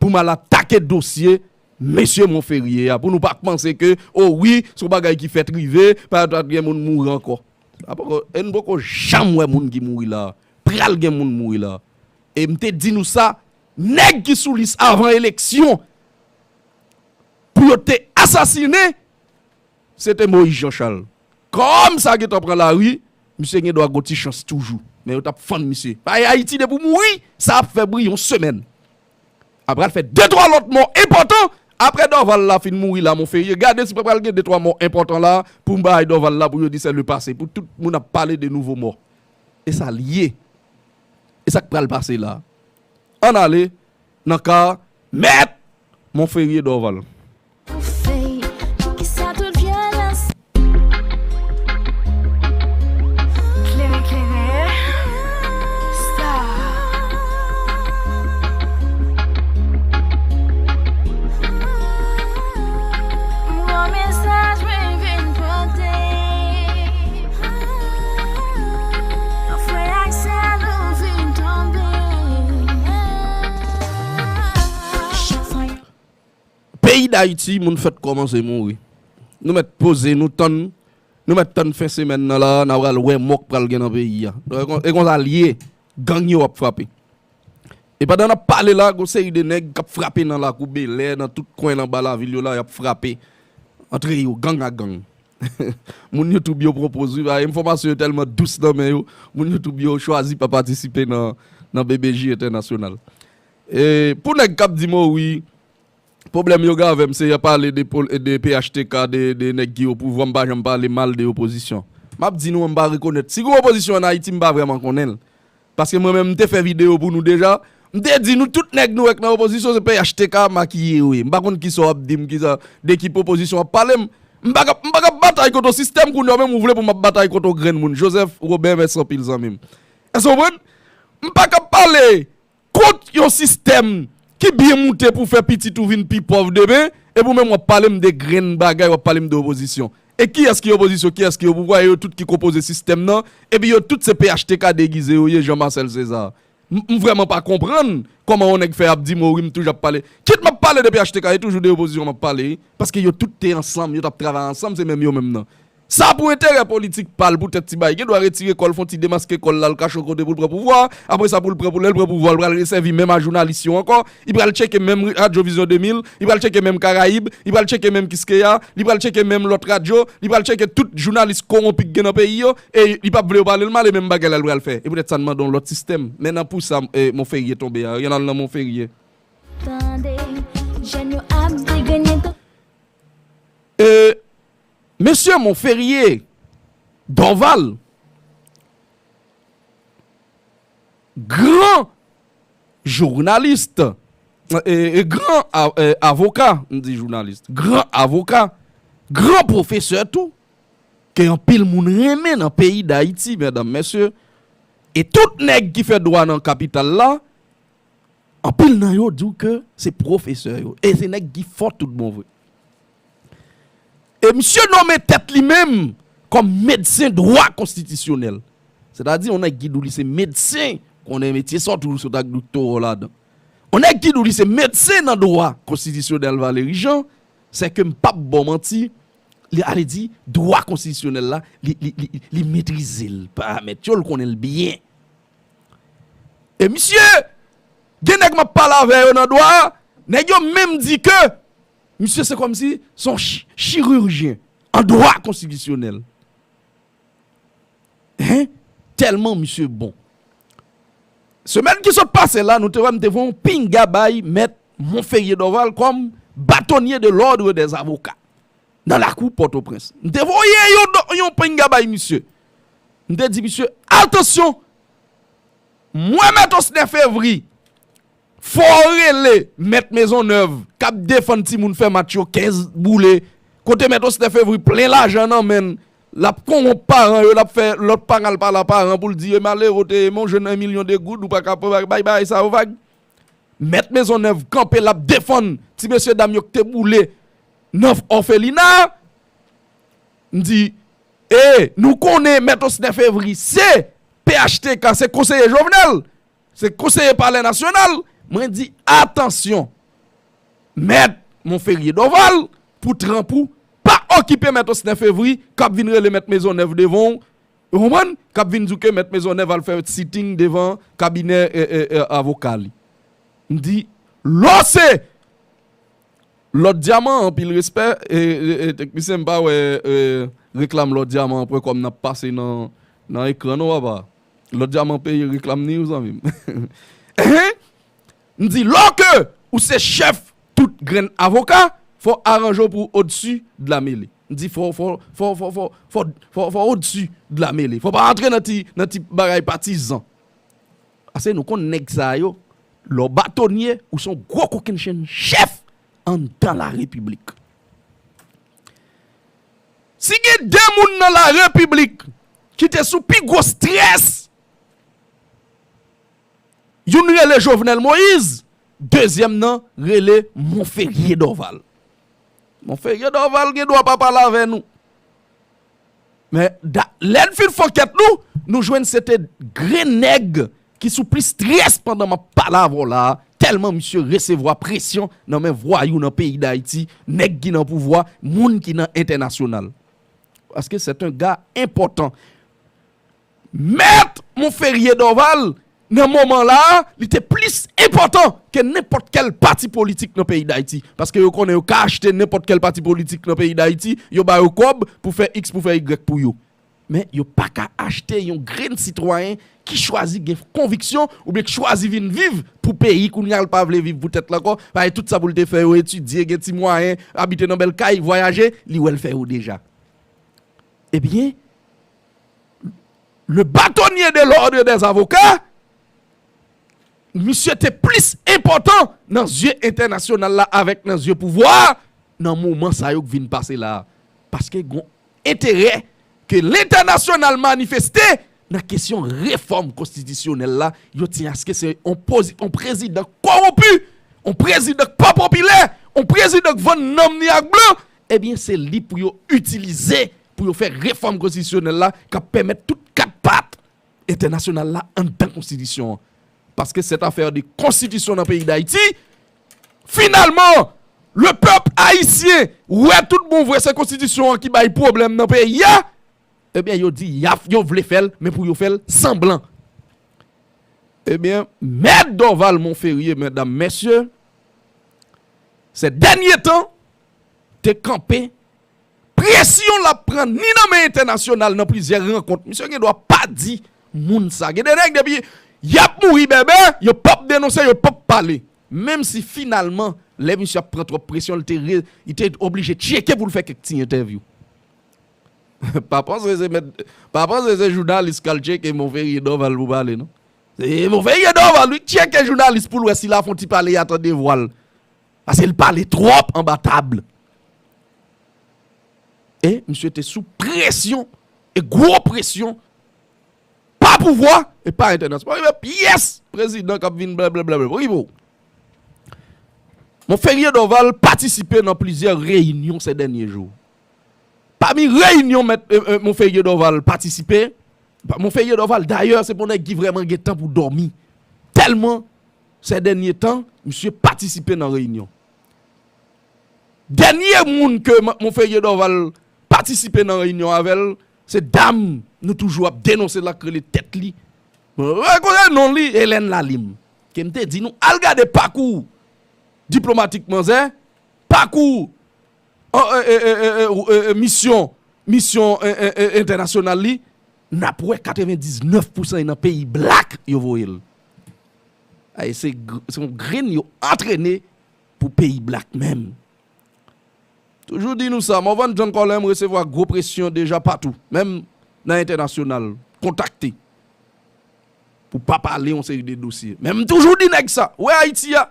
pou m al atake dosye mesye Monferrier a, pou nou pa panse ke, o wi, se yon bagay ki fèt rive, pa, pa gen moun mouri ankò. Sa poko, e nou poko janm wè moun ki mouri la. Pral gen moun mouri la. E m te di nou sa, nèg ki sou lis avan eleksyon, pou yo te asasinen, se te Moïse Jean Charles. Kòm sa gentan pran lari, misye gen dwa gon ti chans toujou. Men yo t ap fann misye. Ay, Ayiti depi w mouri, sa ap fè bri yon semèn. Apre al fè de twa lòt mò enpòtan. Apre Dorval la fin mouri la, Monferrier, gade si pa pral gen de twa mò enpòtan la pou m bay Dorval la pou yo di c'est le passé. Pou tout moun ap pale de nouvo mò. E sa l ye. E sa k pral pase la. Ann ale nan ka Mèt Monferrier Dorval. Kisa tout vyolans? Klere, klere. Star. Bon mesaj mwen vin pote. Frè ak sè nou vin tonbe. Peyi Dayiti, moun fèk kòmanse mouri. Nou mèt poze, nou tann, nou mèt tann fen semèn nan la, n a pral wè mò k pral gen nan peyi a. E kon, e konsa l ye, gang yo ap frape. E pandan n ap pale la, gon seri de nèg k ap frape nan lakou Belè, nan tout kwen anba lavil yo la, y ap frape antre yo, gang ak gang. Moun YouTube yo pran poz, wi, ba, enfòmasyon yo tèlman dous nan men yo, moun YouTube yo chwazi pa patisipe nan, nan B B J entènasyonal. E pou nèg k ap di m, o wi, pwoblèm yo gen avè m, se y ap pale de pol-, de P H T K, de, de nèg ki o pouvwa, m pa janm pale mal de opozisyon. M ap di nou, m pa rekonèt. Si gen opozisyon ann Ayiti, m pa vrèman konnen l. Paske mwen menm, m te fè videyo pou nou deja. M te di nou, tout nèg nou wè k nan opozisyon, se P H T K makiye yo ye. M pa konn kisa w ap di m, kisa, de ki pwopozisyon w ap pale m. M pa ka, m pa ka batay kont yon sistèm, kounye a menm ou vle pou m ap batay kont yon grenn moun. Joseph Robert, mèsi anpil, zanmi m. Èske w konprann? M pa ka pale kont yon sistèm ki byen moute pou fè pitit ou vin pi pòv demen, epi ou menm w ap pale m de grenn bagay, w ap pale m de opozisyon. E kiyès ki opozisyon, kiyès ki opouvwa, e yo tout ki konpoze sistèm nan, epi yo tout se P H T K degize yo ye, Jean Marcel César. M, m vrèman pa konprann kòman yon nèg fè ap di m, o wi, m toujou ap pale. Kit m ap pale de P H T K, e toujou de opozisyon m ap pale, wi. Paske yo tout te ansanm, yo t ap travay ansanm, se menm yo menm nan. Sa pou enterè politik pa l, poutèt ti bagay, gen dwa retire kò l, fè yon ti demaske kò l la, l kache yon kote pou l pran pouvwa a. Apre sa, pou l pran, pou lè l pran pouvwa a, l pral resèvi menm a jounalis yo ankò. Li pral tcheke menm Radyo Vizyon de mil, li pral tcheke menm Karayib, li pral tcheke menm Kiskeya, li pral tcheke menm lòt radyo, li pral tcheke tout jounalis kowonpi k gen nan peyi yo, e li p ap vle yo pale l mal, e menm bagay la l pral fè. E poutèt sa n mande yon lòt sistèm. Men nan pou sa, e, Monferrier tonbe a, y ann al nan Monferrier. Tande, jèn yo ap degrenn. E mesye Monferrier Dorval, gran jounalis, e, e gran a-, e, avoka, m di jounalis, gran avoka, gran pwofesè tou, ke anpil moun renmen nan peyi Dayiti, medam, mesye, e tout nèg ki fè dwa nan kapital la, anpil nan yo di w ke se pwofesè yo. E se nèg ki fò tout bon vre. E misye nonmen tèt li menm kòm medsen dwa konstitisyonèl. Sètadi, yon nèg ki di w li se medsen, konnen metye sa w toujou sot ak doktora w ladan. Yon nèg ki di w li se medsen nan dwa konstitisyonèl, Valery Jean, sèke m p ap ba w manti, li ale di dwa konstitisyonèl la, li, li, li, li metrize l, paramèt yo, l konnen l byen. E misye, gen nèg m ap pale avè yo nan dwa a, nèg yo menm di ke misye se kòmsi se yon chi-, chirijyen an dwa konstitisyonèl. Hein? Tèlman misye bon. Semèn ki sot pase la, nou te wè m te voye yon pinga bay Mèt Monferrier Dorval kòm bâtonnier de l'ordre des avocats nan lakou Pòtoprens. M te voye yon, do- yon pinga bay misye. M te di misye, atansyon, mwen Mèt Osnè Fevri, fò w rele Mèt Mezonnèv k ap defann timoun fè match yo kenz boule, kote Mèt Osnè Fevri plen lajan nan men l, l ap kowonp paran yo, l ap fè lòt paran l pale a paran pou l di, e malere, w te renmen w jwenn en milyon de goud, ou pa ka pran bay bagay sa yo vag. Mèt Mezonnèv kanpe, l ap defann ti mesye dam yo ki te boule nan òfelina. M di, e nou konnen Mèt Osnè Fevri se P H T K, se konseye Jovenel, se konseye Palè Nasyonal. Mwen di, atansyon, Mèt Monferrier Dorval, pou tranp ou, pa okipe Mèt Osnè Fevri k ap vin rele Mèt Mezonnèv devan w, ou konprann? K ap vin di w ke Mèt Mezonnèv al fè sitting devan kabinè e, e, e, avoka li. M di, lò se Lòt Dyaman, anpil respè. E, e, e, teknisyen, m pa wè e, reklam Lòt Dyaman an pwen kòm n ap pase nan, nan ekran, non, papa. Lòt Dyaman peye reklam ni, zanmi m. Ehe! M di, lòke ou se chèf tout grenn avoka, fò w aranje w pou w odsi de la mêlée. M di, fò, fò, fò, fò, fò, fò, fò, fò w odsi de la mêlée. Fò w pa antre nan ti, nan ti bagay patizan. Paske nou konn nèg sa yo, lè w batonye, ou se yon gwo kokennchenn chèf anndan la repiblik. Si gen de moun nan la repiblik ki te sou pi gwo strès, youn rele Jovenel Moïse, dezyèm nan rele Monferrier Dorval. Monferrier Dorval gen dwa pa pale avè nou. Men da- lè n fin fè ankèt nou, nou jwenn se te grenn nèg ki sou plis strès pandan m ap pale avè w la a, tèlman misye resevwa presyon nan men vwayou nan peyi Dayiti, nèg ki nan pouvwa, moun ki nan entènasyonal. Paske c'est un gars important. Mèt Monferrier Dorval, nan moman la a, li te plis enpòtan ke nenpòt kèl pati politik nan peyi Dayiti. Paske yo konnen yo ka achte nenpòt kèl pati politik nan peyi Dayiti, yo ba yo kòb pou fè X, pou fè Y pou yo. Men yo pa ka achte yon grenn sitwayen ki chwazi gen konviksyon oubyen ki chwazi vin viv pou peyi, kounye a l pa vle viv pou tèt l ankò, paske tout sa pou l te fè yo etidye, gen ti mwayen, abite nan bèl kay, vwayaje, li wè l fè yo deja. Ebyen, le bâtonnier de l'ordre des avocats, misye te plis enpòtan nan zye entènasyonal la avèk nan zye pouvwa a, nan moman sa yo k vin pase la a. Paske gon enterè ke lentènasyonal manifeste nan kesyon refòm konstitisyonèl la, yo tyen aske se yon pozi- yon prezidan kowonpi, yon prezidan k pa popilè, yon prezidan k vann nanm ni ak blan, ebyen se li pou yo itilize pou yo fè refòm konstitisyonèl la k ap pèmèt tout kat pat entènasyonal la anndan konstitisyon an. Paske cette affaire de konstitisyon nan peyi Dayiti, finalman, le pèp ayisyen wè tout bon vre se konstitisyon an ki bay pwoblèm nan peyi a, ebyen yo di y ap, yo vle fè l, men pou yo fè l sanblan. Ebyen, Mèt Dorval Monferrier, medam, mesye, se dènye tan, te kanpe presyon l ap pran ni nan men entènasyonal nan plizyè rankont. Misye gen dwa pa di moun sa. Gen de nèg depi y ap mouri bèbè, yo p ap denonse, yo p ap pale. Menm si finalman, lè misye ap pran twòp presyon, li te, re- li te oblije tcheke pou l fè kèk ti entèvyou. Pa panse se mèt, pa panse se jounalis k al tcheke Monferrier Dorval pou pale, non. Se Monferrier Dorval, wi, k tcheke jounalis pou l wè si l ap fè yon ti pale, y a tande vwa l. Paske l pale twòp anba tab. E misye te sou presyon, e gwo presyon, pa pouvwa, e pa entènasyonal. Pa rive pyès prezidan k ap vin blablabla. Pa rive w. Monferrier Dorval patisipe nan plizyè reyinyon se dènye jou. Pami reyinyon mèt, e, e, Monferrier Dorval patisipe, Monferrier Dorval, dayè, se pa yon nèg ki vrèman gen tan pou dòmi. Tèlman, se dènye tan, misye patisipe nan reyinyon. Dènye moun ke Monferrier Dorval patisipe nan reyinyon avè l, se dam nou toujou ap denonse la k rele tèt li. Mwen rekonèt non li, Hélène Lalim. Ke m te di nou, al gade pakou diplomatik manzè, pakou misyon, misyon entènasyonal li, n ap wè katrevendiznèf pousan nan peyi blak yo voye l. Ay, se gr- se yon grenn yo antrene pou peyi black menm. Toujou di nou sa, Morvan John Colem resevwa gwo presyon deja patou, menm nan entènasyonal, kontakte pou pa pale yon seri de dosye. Men m toujou di nèg sa, wè Ayiti a,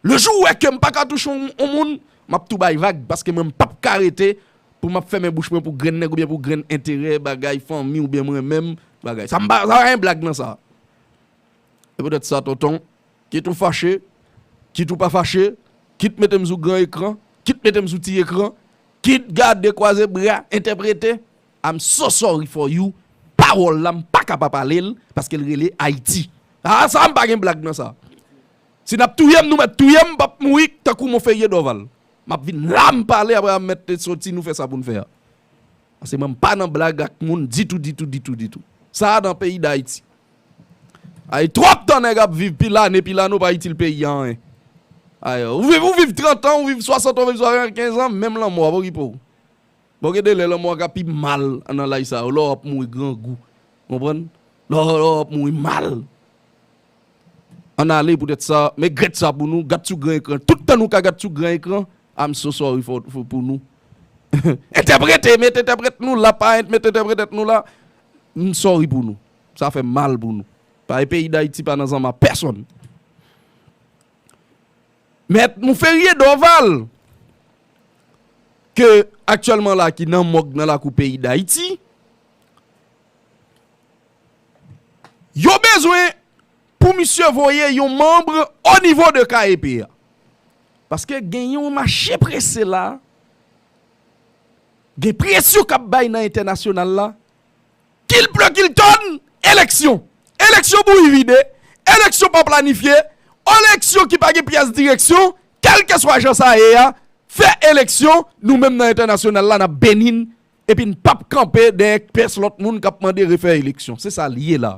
le jou ou wè ke m pa ka touche yon, yon moun, m ap tou bay vag, paske mwen m p ap ka rete pou m ap fèmen bouch mwen pou grenn nèg oubyen pou grenn enterè, bagay, fanmi oubyen mwen menm, bagay. Sa m pa, sa pa gen blag nan sa. E poutèt sa, tonton, kit ou fache, kit ou pa fache, kit mete m sou gran ekran, kit mete m sou ti ekran, kit gade kwaze bra, entèprete, I'm so sorry for you. Pawòl la, m pa ka pa pale l, paske l rele Ayiti. A, sa, m pa gen blag nan sa. Si n ap touye m, nou mèt touye m, m p ap mouri tankou Monferrier Dorval. M ap vin la, m pale, apre m mèt soti, nou fè sa pou n fè a. Paske mwen, m pa nan blag ak moun ditou, ditou, ditou, ditou. Sa a nan peyi Dayiti. Ay, twòp tan nèg ap viv, pil ane, pil ane, w pa itil peyi a anyen. Ay, ou viv, ou viv trant an, ou viv swasant an, ou viv swasannkenz an, menm lanmò a, okipe w. Bon, gen de lè lanmò a ka pi mal nan laj sa yo, lè w ap mouri grangou. Konprann? Lè w, lè w ap mouri mal. Ann ale poutèt sa, men gèt sa pou nou, gad sou gran ekran. Tout tan nou ka gad sou gran ekran, I'm so sorry for, for, pou nou. Entèprete, met entèprèt nou la, pa ent-, met entèprèt nou la. M sorry pou nou. Sa fè mal pou nou. Paske peyi Dayiti pa nan zanma pèsonn. Mèt Monferrier Dorval, ke aktyèlman la ki nan mòg nan lakou peyi Dayiti, yo bezwen pou misye voye yon manm o nivo de K E P a. Paske gen yon mache prese la, gen presyon k ap bay nan entènasyonal la, kil ple kil tonn, eleksyon. Eleksyon bouyi vide, eleksyon pa planifye, eleksyon ki pa gen pyès direksyon, kèlkeswa jan sa ye a, fè eleksyon, nou menm nan entènasyonal la, n ap beni n, epi n p ap kanpe dèyè pyès lòt moun k ap mande refè eleksyon. Se sa l ye la.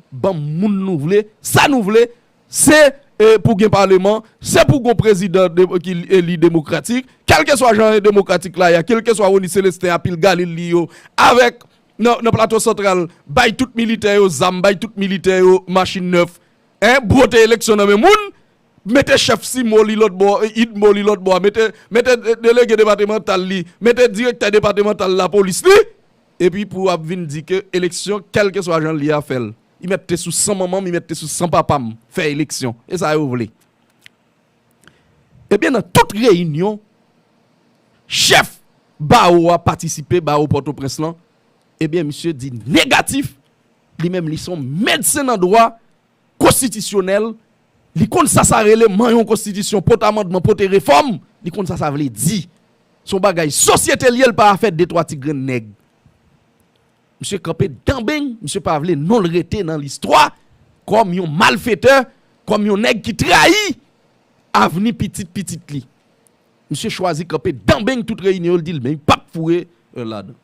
Ban m moun nou vle, sa nou vle, se, e, pou gen paleman, se pou gon prezidan de, ki eli demokratik, kèlkeswa jan demokratik la ye a, kèlkeswa Rony Célestin a pil galil li yo, avèk nan, nan Plato Santral, bay tout militè yo zam, bay tout militè yo machin nèf, en, bwote eleksyon nan men moun, mete chèf CIMO li lòt bò, e, IDMO li lòt bò, mete, mete de-, delege depatmantal li, mete direktè depatmantal lapolis li, epi pou ap vin di ke eleksyon, kèlkeswa jan l ye a, fè l. Li mèt te sou san manman m, li mèt te sou san papa m, fè eleksyon. E sa yo vle. Ebyen, nan tout reyinyon, chèf bawo a patisipe, bawo Pòtoprens lan, ebyen, misye di negatif, li menm li se yon medsen nan dwa konstitisyonèl, li konn sa sa rele manyen yon konstitisyon, pote amandman, pote refòm, li konn sa sa vle di. Se yon bagay sosyete l ye, l pa afè de twa ti grenn nèg. Misye kanpe danbeng, misye pa vle non l rete nan listwa kòm yon malfetè, kòm yon nèg ki trayi avni pitit pitit li. Misye chwazi kanpe danbeng tout reyinyon, l di l men li p ap foure, e, ladan.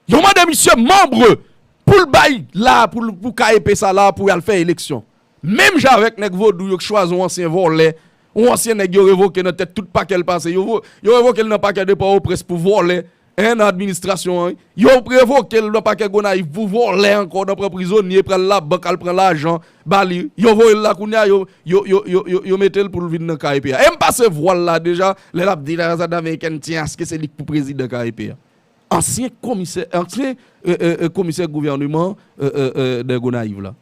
Yo mande misye manm pou l bay la, pou l, pou K E P sa la, pou y al fè eleksyon. Menm jan avèk nèg vodou yo k chwazi yon ansyen vòlè, yon ansyen nèg yo revoke nan tèt tout pakè l pase. Yo vo-, yo revoke l nan pakè de Pòtoprens pou vòlè, en, nan administrasyon an. Yo revoke l nan pakè Gonayiv pou vòlè ankò, nan pran prizonye, pral labank, al pran lajan, ba li. Yo voye l la kounye a, yo, yo, yo, yo, yo, yo mete l pou l vin nan K E P a. E m pase vwal la deja, lè l ap di la sa dameriken ti aske se li k pou prezidan K E P a. Ansyen komisè, ansyen, e, e, e, komisè gouvèneman, e, e, e, de Gonayiv la.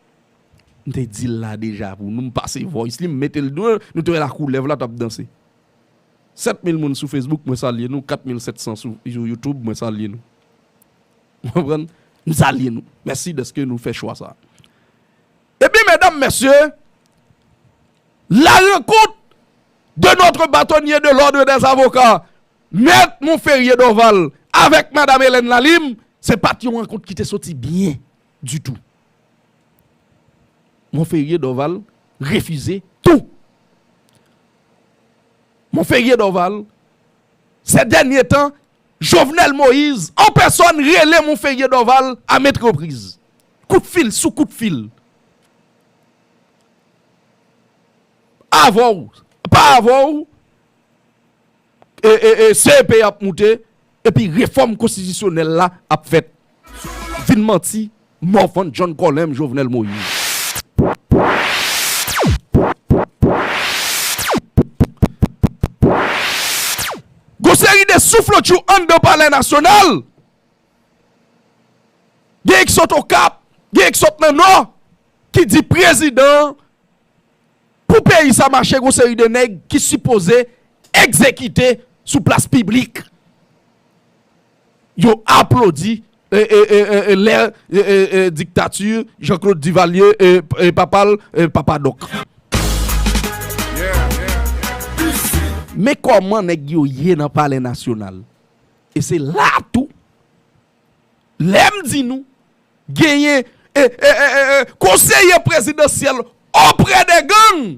M te di l la deja pou nou, m pase voice li, m mete l dwe, nou te wè lakoulèv la t ap danse. Sèt mil moun sou Facebook, mwen salye nou. Kat mil sèt san sou, sou YouTube, mwen salye nou. Ou konprann? M salye nou. Mèsi dèske nou fè chwa sa. Ebyen, medam, mesye, la rencontre de notre bâtonnier de l'ordre des avocats, Mèt Monferrier Dorval, avèk Madam Hélène Lalime, se pa t yon rankont ki te soti byen ditou. Monferrier Dorval refize tou. Monferrier Dorval, ces derniers temps, Jovenel Moïse, an pèsòn, rele Monferrier Dorval a maintes reprises. Kout fil sou kout fil. Avè w, pa avè w, e, e, e, C E P ap moute, epi refòm konstitisyonèl la ap fèt. Vin manti, Morvan John Colem, Jovenel Moïse. Gon seri de souflotchou anndan Palè Nasyonal. Gen ki sot Okap, gen ki sot nan Nò, ki di prezidan an, pou peyi sa mache, gon seri de nèg ki sipoze egzekite sou plas piblik. Yo aplodi, e, e, e, e, e, lè, e, e, e, diktati Jean-Claude Duvalier, e, e, papa l, e, Papa Dòk. Men kòman nèg yo ye nan Palè Nasyonal. E se la tou, lè m di nou, genyen, e, e, e, e, e, konseye prezidansyèl oprè dè gang.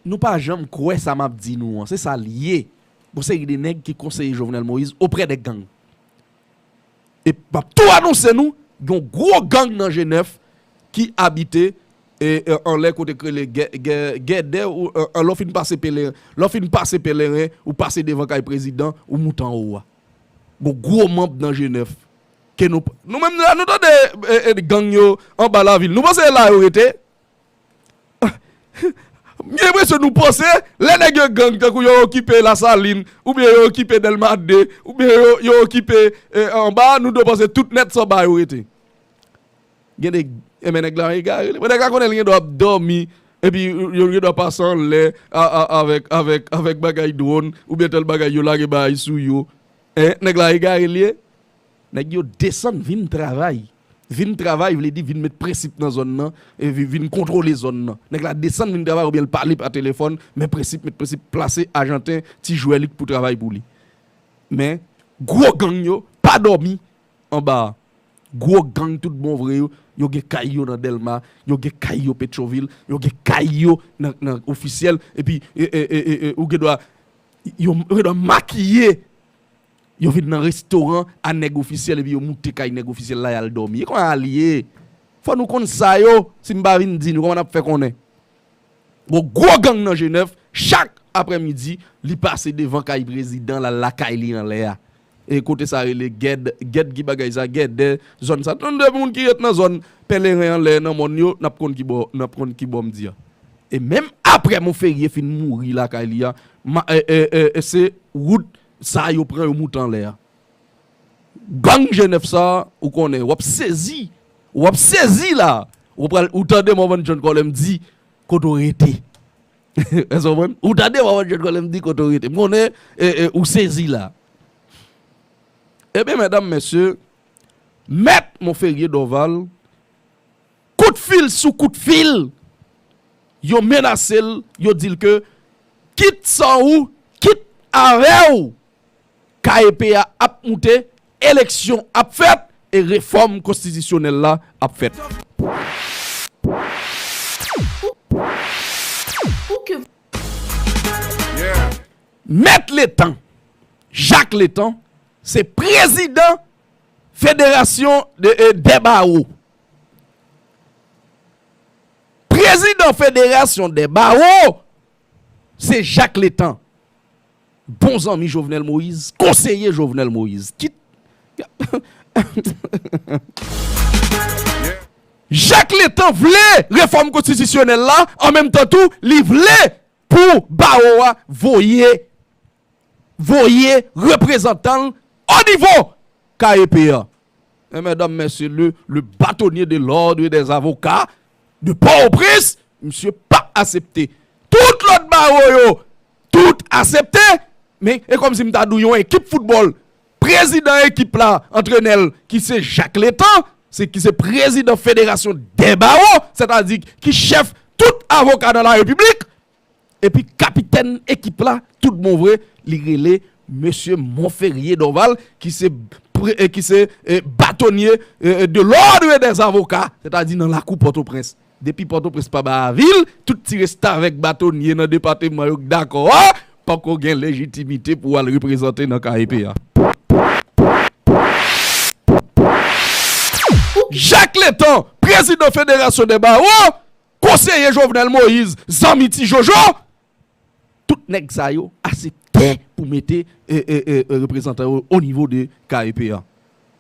Nou pa janm kwè sa m ap di nou an. Se sa l ye. Gon seri de nèg ki konseye Jovenel Moïse oprè dè gang. E m ap tou anonse nou, gen yon gwo gang nan Jenèf ki abite, e, e, anlè kote k rele Gè-, Gè-, Gèdè, ou, e, e, lè w fin pase Pèleren, lè w fin pase Pèleren, ou pase devan kay prezidan, ou moute anwo a. Gon gwo manm nan Jenèf. Ke nou, nou menm la, nou tande, e, e, gang yo anba lavil. Nou panse se la yo rete? M gen enpresyon nou panse, lè nèg yo gang, tankou yo okipe Lasalin, oubyen yo okipe Dèlma de, oubyen yo, yo okipe, e, anba, nou dwe panse tout nèt se anba yo rete. Gen de, enben nèg la egare li. Bon, nèg la konnen li gen dwa ap dòmi, epi yo gen dwa pase anlè a, a, avèk, avèk, avèk bagay dwòn, oubyen tèl bagay, yo lage bagay sou yo. En, nèg la egare li ye. Nèg yo desann vin travay. Vin travay vle di vin met prensip nan zòn nan, e vi-, vin kontwole zòn nan. Nèg la desann vin travay oubyen l pale pa telefòn, men prensip, met prensip, plase Ajanten, ti jwè li k pou travay pou li. Men, gwo gang yo pa dòmi anba a. Gwo gang tout bon vre yo, yo gen kay yo nan Dèlma, yo gen kay yo Petyonvil, yo gen kay yo nan, nan Ofisyèl, epi, e, e, e, e, e, ou gen dwa, yo, yo gen dwa makiye, yo vin nan restoran a nèg Ofisyèl, epi yo moute kay nèg Ofisyèl la, y al dòmi. E kòman l ye? Fò nou konn sa yo, si m pa vin di nou, kòman n ap fè konnen? Gon gwo gang nan Jenèf, chak aprèmidi, li pase devan kay prezidan, l al lakay li anlè a. E kote sa rele Gèd, Gèd ki bagay sa, Gèdè, zòn sa. Tout moun ki ret nan zòn Pèleren anlè, nan mòn yo, n ap konn ki bò, n ap konn ki bò m di a. E menm aprè Monferrier fin mouri lakay li a, ma-, e, e, e, e se wout sa yo pran, yo moute anlè a. Gang Jenèf sa, ou konnen, w ap sezi. W ap sezi la. Ou pral, ou tande Morvan John Colem di, kote w rete. Èske w konprann? Ou tande Morvan John Colem di, kote w rete. M konnen, e, e, ou sezi la. Ebyen, medam, mesye, Mèt Monferrier Dorval, kout fil sou kout fil, yo menase l, yo di l ke kit san ou, kit avè w, K E P a ap moute, eleksyon ap fèt e refòm konstitisyonèl la ap fèt. Mèt Letan, Jacques Letan, se prezidan Federasyon de, e, dè bawo. Prezidan Federasyon dè bawo, se Jacques Letan, bon zanmi Jovenel Moïse, konseye Jovenel Moïse. Kit Jacques Letan vle refòm konstitisyonèl la, an menm tan tou, li vle pou bawo a voye, voye reprezantan l o nivo K E P a. Men medam, mesye, le, le bâtonnier de l'ordre des avocats de Port-au-Prince, misye pa aksepte. Tout lòt bawo yo, tout aksepte, men e kòmsi m ta di w yon ekip foutbòl, prezidan ekip la, antrenè l, ki se Jacques Letan, se ki se prezidan Federasyon dè bawo, sètadi ki chèf tout avoka nan la repiblik, epi kapitèn ekip la, tout bon vre, li rele mesye Monferrier Dorval, ki se pre-, e, ki se, e, bâtonnier, e, de l'ordre des avocats, sètadi nan lakou Pòtoprens. Depi Pòtoprens pa bay avi l, tout ti restavèk bâtonnier nan depatman yo k dakò a, pako gen lejitimite pou al reprezante nan K E P a. Jacques Letan, prezidan Federasyon dè bawo, konseye Jovenel Moïse, zanmi Ti Jojo, tout nèg sa yo aksepte pou mete, e, e, e, e, reprezantan yo o nivo de K E P a.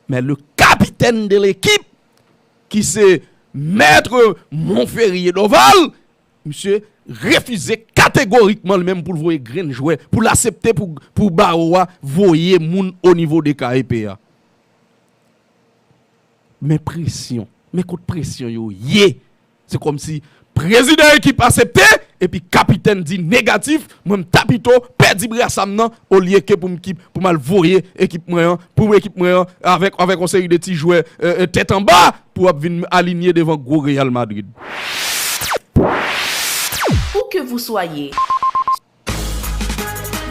Men le capitaine de l'équipe, ki se Mèt Monferrier Dorval, misye refize ka kategorikman li menm pou l voye grenn jwè, pou l aksepte pou, pou bawo a voye moun o nivo de K E P a. Men presyon. Men kot presyon yo ye. Se kòmsi prezidan ekip aksepte, epi kapitèn di negatif, mwen m ta pito pèdi brasa m nan, olye ke pou m ki, pou m al voye ekip mwen an, pou ekip mwen an, avèk, avèk yon seri de ti jwè, e, e, tèt anba, pou ap vin alinye devan gwo Real Madrid. Où que vous soyez.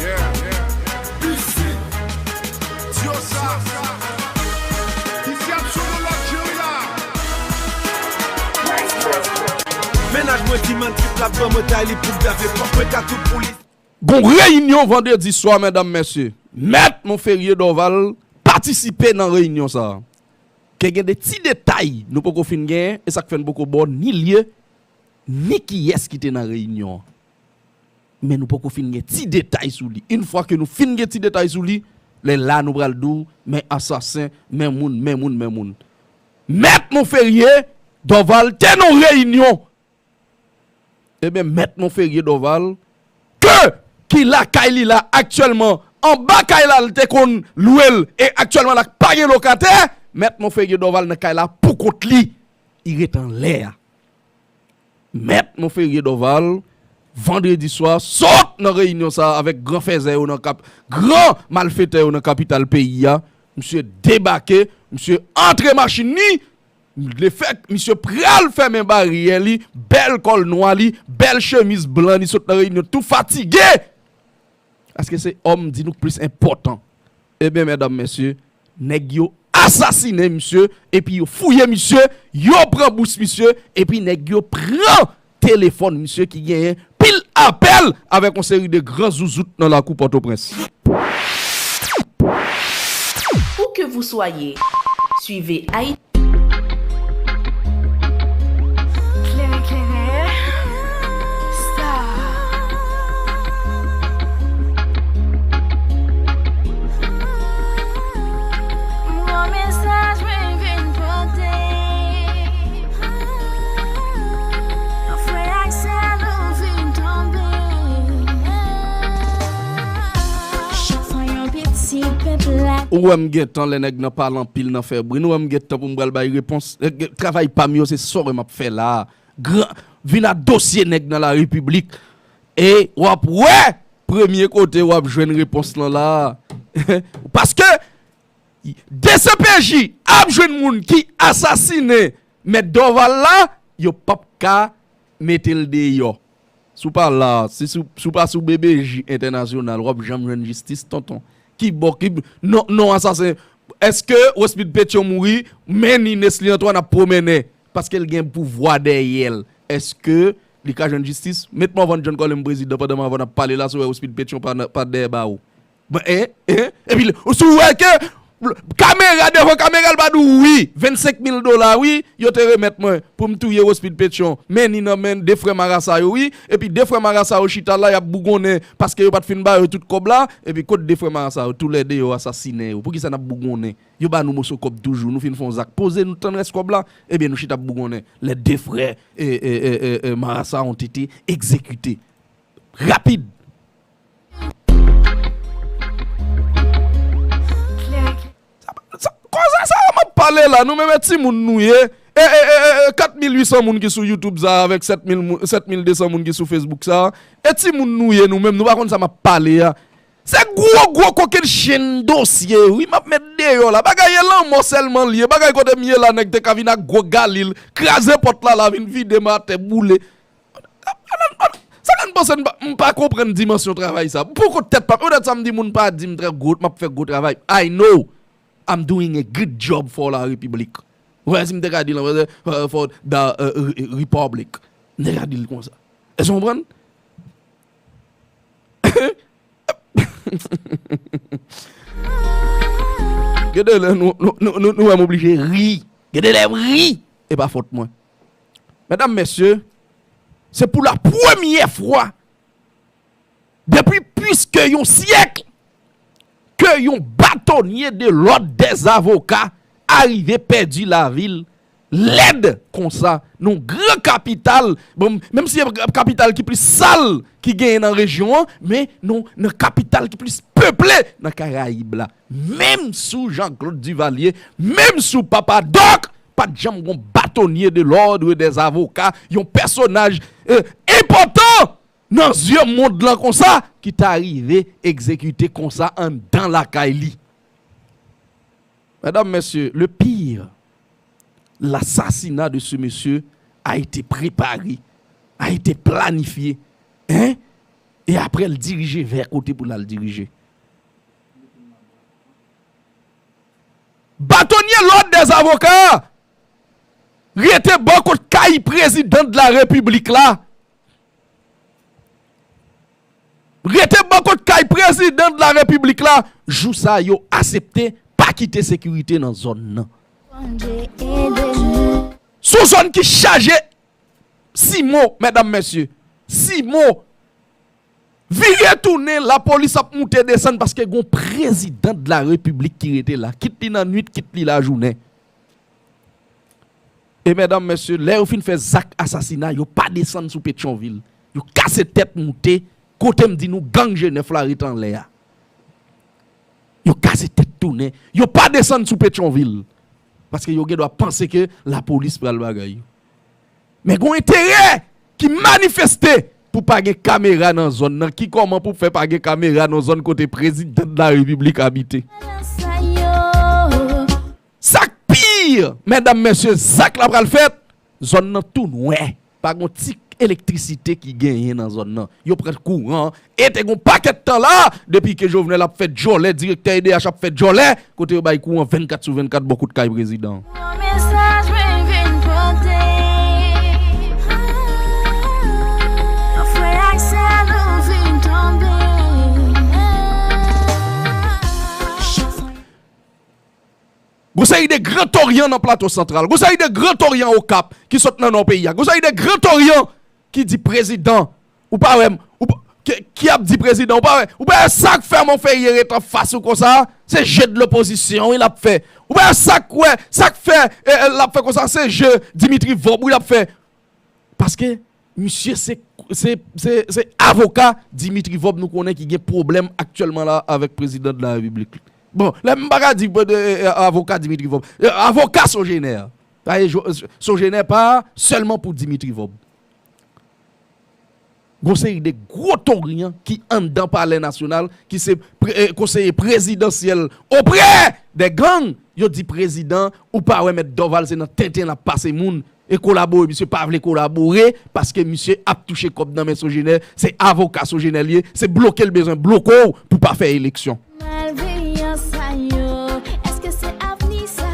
Yeah, yeah. Isi, Diosa. Isi ap sou nou lòt jeri la. Mennaj mwen di m an trip la ban mwen tay li pou gave pòp mwen ka tout pou li. Gon reyinyon vandredi swa, medam, mesye. Mèt Monferrier Dorval patisipe nan reyinyon sa a. Ke gen de ti detay nou poko fin genyen, e sa k fè n poko ba w ni lye, ni kiyès ki te nan reyinyon an. Men nou poko fin gen ti detay sou li. Yon fwa ke nou fin gen ti detay sou li, lè la nou pral di w, men asasen, men moun, men moun, men moun. Mèt Monferrier Dorval te nan reyinyon. Ebyen, Mèt Monferrier Dorval, ke, ki lakay li la aktyèlman, anba kay la l te konn lwe l, e aktyèlman la pa gen lokatè, Mèt Monferrier Dorval nan kay la pou kont li. Li ret anlè a. Mèt Monferrier Dorval, vandredi swa, sot nan reyinyon sa a avèk gran fèzè yo nan kap, gran malfetè yo nan kapital peyi a. Misye debake, misye antre machin li. Lefèt misye pral fèmen baryè li, bèl kòl nwa li, bèl chemiz blan li, sot nan reyinyon tou fatige. Paske se òm di nou k plis enpòtan. Ebyen, medam, mesye, nèg yo asasinen misye, epi yo fouye misye, yo pran bous misye, epi nèg yo pran telefòn misye ki genyen pil apèl avèk yon seri de gran zouzout nan lakou Pòtoprens. Où que vous soyez, suivez Haïti. Klere, klere, star. M gon mesaj mwen vin pote. Frè ak sè nou vin tonbe. Chak fwa yon piti pèp la. Ou wè m gentan lè nèg nan pale anpil nan fè bri. Nou wè m gentan pou m pral bay repons. Eh, travay pa m yo se sa w wè m ap fè la. Gran, vin a dosye nèg nan la repiblik. E w ap wè premye kote w ap jwenn repons lan la. Paske D C P J ap jwenn moun ki asasinen Mèt Dorval la, yo p ap ka mete l deyò. Si w pa la, si, si, si w pa sou B B J entènasyonal, w ap janm jwenn jistis, tonton. Ki bò, ki, non, non asasen. Èske Rospide Pétion mouri, men ni Nesly Antoine ap pwomennen? Paske l gen pouvwa dèyè l. Èske li ka jwenn jistis? Met Morvan John Colem prezidan pandan Morvan ap pale la, si w wè Rospide Pétion pa nan, pa dèyè bawo. Bon, en, en, epi l, si w wè ke kamera, devan kamera, l pa di w wi, vennsenk mil dola wi, yo te remèt mwen pou m touye Rospide Pétion, men ni nan men de frè marasa yo wi, epi de frè marasa yo chita la, y ap bougonnen, paske yo pa t fin ba yo tout kòb la, epi kot de frè marasa yo, toulède yo asasinen yo, poukisa n ap bougonnen? Yo ba nou moso kòb toujou, nou fin fè yon zak poze, nou tann rès kòb la, ebyen nou chita ap bougonnen, les deux frères, e, e, e, e, e, marasa ont été exécutés. Rapid. Sa, sa, koze sa a m ap pale la, nou menm e timoun nou ye. E, e, e, e, e, kat mil uit san moun ki sou YouTube sa a, avèk sèt mil mou-, sèt mil de san moun ki sou Facebook sa a. E timoun nou ye nou menm, nou pa konn sa m ap pale a. Se gwo, gwo kokennchenn dosye, wi, m ap met deyò la. Bagay e lanmò sèlman l ye. Bagay kote m ye la, nèg te ka vin ak gwo galil, kraze pòt la, la vin vide m atè, boule. Sa fè n panse n pa, m pa konprann dimansyon travay sa. Poko tèt pa, petèt sa m di moun pa di m trè gwo, m ap fè gwo travay. I know I'm doing a good job for la République. Ou wè si m te ka di l, euh, for the, euh, re-, republic. M te ka di l konsa. Èske w konprann? Gen de lè nou, nou, nou, nou, nou wè m oblije ri. Gen de lè m ri. E pa fòt mwen. Medam, mesye, se pou la premyè fwa depi plis ke yon syèk ke yon batonye de lòd dè zavoka arive pèdi lavi l lèd konsa, nan yon gran kapital, bon, menm si se kapital ki plis sal ki genyen nan rejyon an, men nan, nan kapital ki plis peple nan Karayib la. Menm sou Jean-Claude Duvalier, menm sou Papa Doc, pa t janm gon bâtonnier de l'ordre des avocats, yon pèsonaj, euh, enpòtan nan zye mond lan konsa, ki ta rive egzekite konsa anndan lakay li. Mesdames, Messieurs, le pire, l'assassinat de ce monsieur a été préparé, a été planifié, hein? E apre, l dirije vè kote pou l al dirije. Bâtonnier l'ordre des avocats rete bò kot kay prezidan de la repiblik la. Rete bò kot kay prezidan de la repiblik la. Jou sa yo aksepte pa kite sekirite nan zòn nan. Sou zòn ki chaje simo, medam, mesye. Simo. Vire tounen, lapolis ap moute desann paske gon prezidan de la repiblik ki rete la. Kit li nan nwit, kit li lajounen. E medam, mesye, lè yo fin fè zak asasina, yo pa desann sou Petyonvil. Yo kase tèt moute, kote m di nou gang G nèf la ret anlè a. Yo kase tèt tounen. Yo pa desann sou Petyonvil. Paske yo gen dwa panse ke lapolis pral bagay yo. Men gon enterè ki manifeste pou pa gen kamera nan zòn nan. Ki kòman pou fè pa gen kamera nan zòn kote prezidan de la repiblik abite? Sa k pi, medam, mesye, zak la pral fèt, zòn nan tou nwè. Pa gon ti elektrisite ki genyen nan zòn nan. Yo pran kouran, e te gon pakèt tan la, depi ke Jovenel ap fè djòlè, direktè E D H ap fè djòlè, kote yo bay kouran vennkat sou vennkat bò kote kay prezidan. Yon mesaj mwen vin pote. Frè ak sè nou vin tonbe. Gon seri de Gran Toryan nan Plato Santral. Gon seri de Gran Toryan Okap ki sot nan nò peyi a. Gon seri de Gran Toryan ki di prezidan, ou pa wè m, ou pa, ki, ki ap di prezidan, ou pa wè, ou pa wè sa k fè Monferrier ret anfas ou konsa, se je de lopozisyon wi l ap fè. Ou pa wè sa k wè, sa k fè, e, e, l ap fè konsa, se je Dimitri Vorbe wi l ap fè. Paske misye se, se, se, se avoka Dimitri Vorbe nou konnen ki gen pwoblèm aktyèlman la avèk prezidan de la repiblik. Bon, lè m pa ka di, e, e, avoka Dimitri Vorbe, e, avoka Sogener. Sogener pa sèlman pou Dimitri Vorbe. Gon seri de gwo toryan ki anndan Palè Nasyonal, ki se pre-, e, konseye prezidansyèl oprè de gang, yo di prezidan, ou pa wè mèt Dorval se nan tenten l ap pase moun, e kolabore, misye pa vle kolabore, paske misye ap touche kòb nan men Sogener, se avoka Sogener li ye, se bloke l bezwen bloke w pou pa fè eleksyon. Malveyan sa yo, èske se avni sa?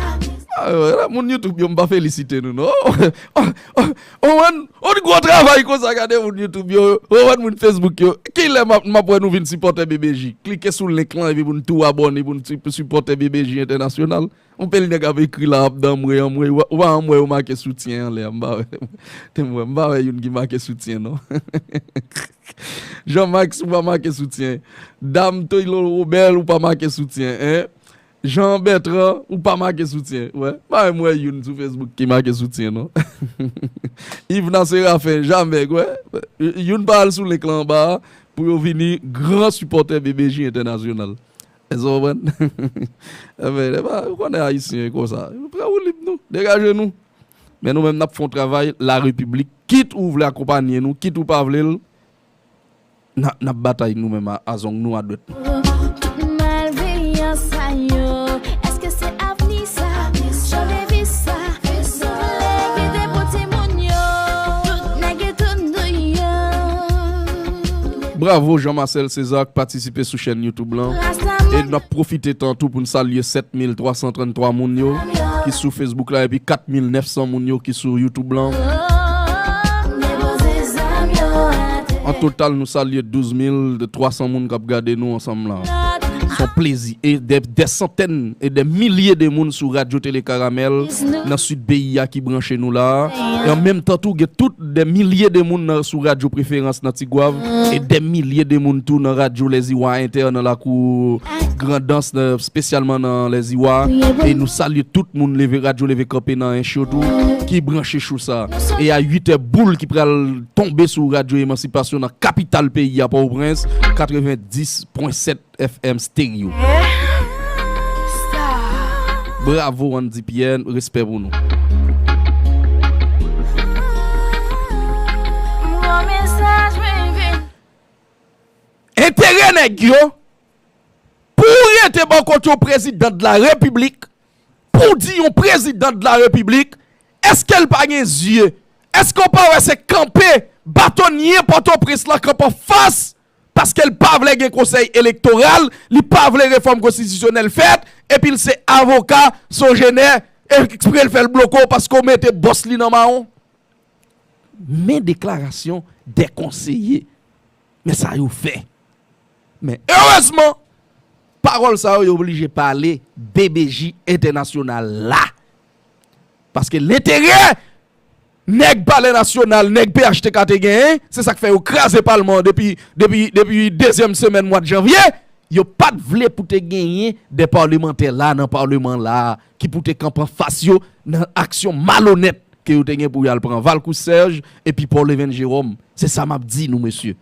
Ah, voilà, moun YouTube yo, m pa felisite nou, non. Oh, oh, oh, oh, on, on gwo travay konsa, gade moun YouTube yo, on moun Facebook yo. Kilè m ap, m ap wè nou vin sipòtè B B J? Klike sou link lan epi pou n tou abòne, pou n ti-, sipòtè B B J Entènasyonal. On pil nèg ap ekri la, ap di anmwe, anmwe, ou pa, ou pa anmwe, ou make soutyen anlè a, m pa wè. Te m wè, m pa wè youn ki make soutyen, non. Jean Max, ou pa make soutyen. Dam Toylo Robert, ou pa make soutyen, en. Jean Bertrand, ou pa make soutyen. Wè, pa menm wè youn sou Facebook ki make soutyen, non. Yvna Séraphin, jamè, wè. Youn pa al sou link lan anba a pou yo vini gran sipòtè B B J Entènasyonal. Èske w konprann? Enben, ou konnen ayisyen konsa. Yo pran woulib nou, degaje nou. Men nou menm, n ap fè yon travay la repiblik. Kit ou vle akonpanye nou, kit ou pa vle l, n a, n ap batay nou menm a, a zong nou, a dwèt nou. Tout malveyan sa yo, èske se avni sa? Jan de vi sa? Souple kite pou timoun yo. Tout nèg e tout nou yo. Bravo Jean Marcel César k patisipe sou chèn YouTube lan. E n ap pwofite tan tou pou n salye sèt mil twa san trann twa moun yo ki sou Facebook la epi kat mil nèf san moun yo ki sou YouTube lan. An total, nou salye douz mil twa san moun k ap gade nou ansanm la. Se yon plezi. E dè, dè santèn e dè milye de moun sou Radyo Tele Karamèl nan sid peyi a ki branche nou la. E an menm tan tou, gen tout dè milye de moun nan, sou Radyo Preferans nan Tigwav. E dè milye de moun tou nan radyo Lèziwa entè nan lakou Grandans, nan, espesyalman nan Lèziwa. E nou salye tout moun leve radyo leve kanpe nan ench yo tou, ki branche chou sa. E a uit è boul ki pral tonbe sou radyo Emansipasyon nan kapital peyi a, Pòtoprens, katrevenndis pwen sèt F M Stereo. Bravo Andy Pierre, respè pou nou. Enterè nèg yo, pou w rete bò kote yon prezidan de la repiblik, pou w di yon prezidan de la repiblik, èske l pa gen zye? Èske w pa wè se kanpe batonye Pòtoprens lan kanpe anfas? Paske l pa vle gen konsèy elektoral, li pa vle refòm konstitisyonèl fèt, epi l se avoka Sogener, ekspre l fè l bloke w paske w mete bòs li nan mawon. Men deklarasyon de konseye. Men sa yo fè. Men erezman, pawòl sa yo, yo oblije pale B B J entènasyonal la. Paske lenterè nèg Palè Nasyonal, nèg P H T K te genyen, se sa k fè yo kraze palman an depi, depi, depi dezyèm semèn mwa janvye. Yo pa t vle pou te genyen de palmantè la nan palman la, ki pou te kanpe anfas yo nan aksyon malonèt ke yo te gen pou y al pran Valcourt Serge epi Paul Even Jérôme. Se sa m ap di nou, mesye.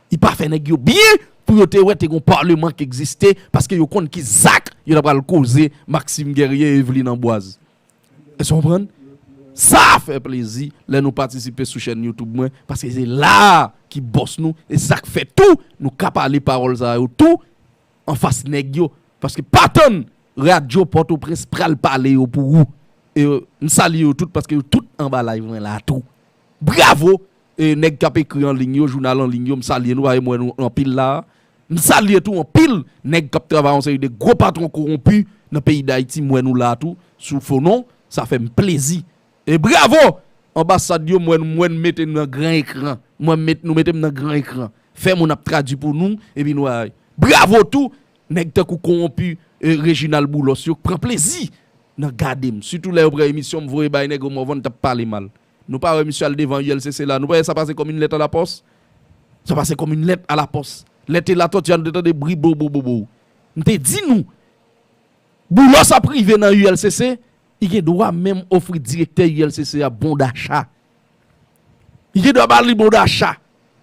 Li pa fè nèg yo byen pou yo te wè te gon palman ki egziste, paske yo konn ki zak yo ta pral koze Maxime Guerrier, Eveline Amboise. Èske w konprann? Sa fè plezi lè nou patisipe sou chèn YouTube mwen, paske se la ki bòs nou, e sa k fè tou nou ka pale pawòl sa yo tou anfas nèg yo. Paske pa tann radyo Pòtoprens pral pale yo pou ou. E, m salye yo tout paske yo tout anba live mwen la tou. Bravo! E, nèg k ap ekri an liy yo, jounal an liy yo, m salye nou, paske m wè nou anpil la. M salye tou anpil nèg k ap travay yon seri de gwo patwon kowonpi nan peyi Dayiti, m wè nou la tou, sou fo non, sa fè m plezi. E bravo! Anbasad yo, m wè nou, m wè nou mete m nan gran ekran. M wè m met, nou mete m nan gran ekran. Fè moun ap tradui pou nou, epi nou ay. Bravo tou, nèg tankou kowonpi, e, Reginald Boulos yo, k pran plezi nan gade m. Sitou lè yo pran emisyon m voye bay nèg yo, Morvan t ap pale mal. Nou pa wè misye al devan U L C C la, nou pa wè sa pase kòm une lettre à la poste? Sa pase kòm une lettre à la poste. Lè te Latortue a, nou te tande bri bo bo bo bo. M te di nou, Boulos ap rive nan U L C C, li gen dwa menm ofri direktè U L C C a bon dacha. Li gen dwa ba li bon dacha.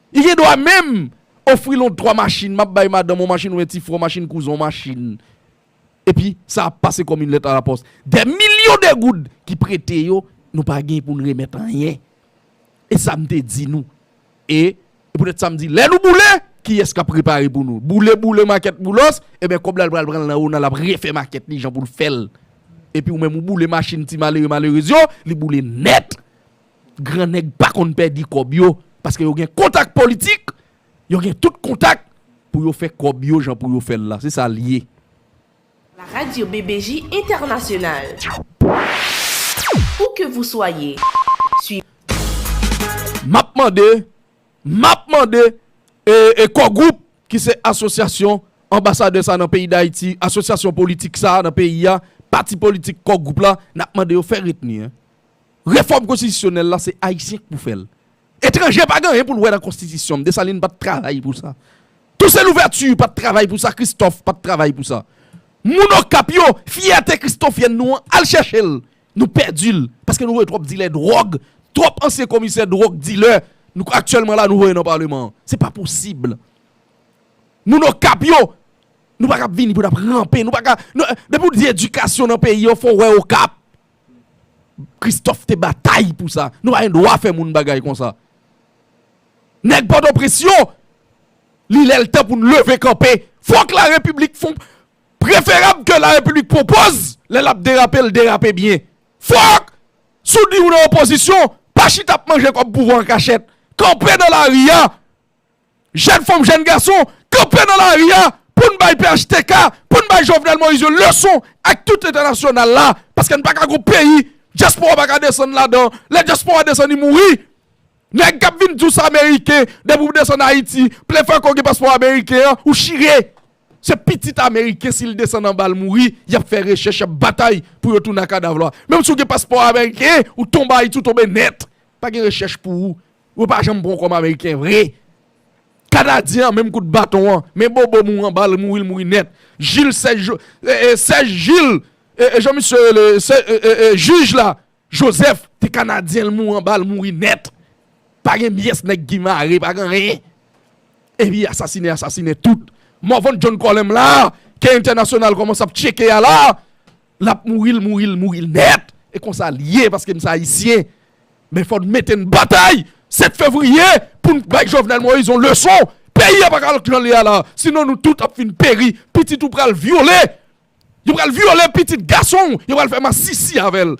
Li gen dwa menm ofri l yon twa machin, m ap bay madanm yon machin, ou yon ti frè yon machin, kouzen yon machin. Epi, sa ap pase kòm une lettre à la poste. Des millions de goud ki prete yo, nou pa gen pou n remèt anyen. E sa m te di nou. E, e poutèt sa m di, lè nou boule, kiyès k ap repare pou nou? Boule, boule makèt Boulos, ebyen kòb la l pral pran l nan Ona, l ap refè makèt li jan pou l fè l. Epi ou menm ou boule machin ti malere malerez yo, li boule nèt. Gran nèg pa konn pèdi kòb yo, paske yo gen kontak politik, yo gen tout kontak pou yo fè kòb yo jan pou yo fè l la. Se sa l ye. La radio B B J Internationale. Où que vous soyez, suivez. M ap mande, m ap mande, e, e Core Group, ki se asosyasyon anbasadè sa nan peyi Dayiti, asosyasyon politik sa nan peyi a, pati politik Core Group la, n ap mande yo fè retni, en. Refòm konstitisyonèl la, se Ayisyen k pou fè l. Etranje pa gen anyen pou l wè nan konstitisyon. Desalin pa t travay pou sa. Toussaint Louverture pa t travay pou sa. Christophe pa t travay pou sa. Moun Okap yo, fyète kristofyèn nou an, al chèche l. Nou pèdi l. Paske nou voye twòp dilè dwòg, twòp ansyen komisè dwòg dilè. Nou, aktyèlman la, nou voye nan palman an. Se pa posib. Moun Okap yo, nou pa ka vini pou n ap ranpe. Nou pa ka, nou, depi w di edikasyon nan peyi an, fò w wè Okap. Christophe te batay pou sa. Nou pa gen dwa fè moun bagay konsa. Nèg Pòtoprens yo, li lè l tan pou n leve kanpe. Fòk larepiblik fè yon, preferab ke larepiblik pwopoz, lè l ap derape, l derape byen. Fòk, si w di w nan opozisyon, pa chita ap manje kòb pouvwa an kachèt. Kanpe nan lari a. Jèn fanm, jèn gason, kanpe nan lari a pou n bay P H T K, pou n bay Jovenel Moïse yo leson ak tout entènasyonal la, paske n pa ka gon peyi, dyaspora pa ka desann ladan, lè dyaspora desann li mouri. Nèg k ap vin di w se ameriken, depi w desann Ayiti, plen fè ke w gen paspò ameriken an, ou chire. Se pitit ameriken, si l desann anba l mouri, y ap fè rechèch, y ap batay pou yo tounen ak kadav la. Menm si w gen paspò ameriken, ou tonbe Ayiti, ou tonbe nèt. Pa gen rechèch pou ou. Ou pa janm pran w kòm ameriken vre. Kanadyen an, menm kout baton an, men Bobo mouri anba l, mouri, l mouri nèt. Jil, Sèj, Jo- e, e, Sèj Jil, e, e, jan misye rele, Sè- e, e, e, jij la, Joseph, te Kanadyen, l mouri anba l, mouri nèt. Pa gen pyès nèg ki mare, pa gen anyen. Epi asasinen, asasinen tout. Morvan John Colem la, ke entènasyonal kòmanse ap tcheke a la, l ap mouri, l mouri, l mouri nèt. E konsa l ye, paske m se Ayisyen. Men fò n mete n batay sèt fevriye pou n bay Jovenel Moïse yon leson. Peyi a pa ka jan l ye a la. Sinon nou tout ap fin peri. Pitit ou pral vyole. Yo pral vyole pitit gason w. Yo pral fè masisi avè l.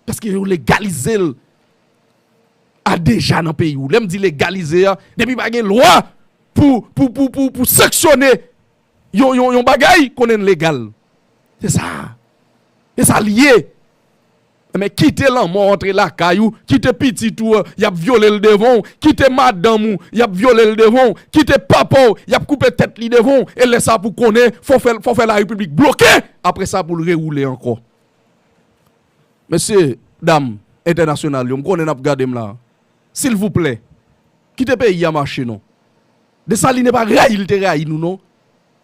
Paske yo legalize l a deja nan peyi w. Lè m di legalize a, depi pa gen lwa pou, pou, pou, pou, pou sanksyone yon, yon, yon bagay, konnen l legal. Se sa. Se sa l ye. Men kite lanmò antre lakay ou, kite pitit ou, y ap vyole l devan w, kite madanm ou, y ap vyole l devan w, kite papa w, y ap koupe tèt li devan w, e lè sa pou konnen, fò fè, fò fè larepiblik bloke, apre sa pou l rewoule ankò. Mesye, dam, entènasyonal yo, m konnen n ap gade m la. Silvouplè, kite peyi a mache non. Desalin pa rayi l te rayi nou non.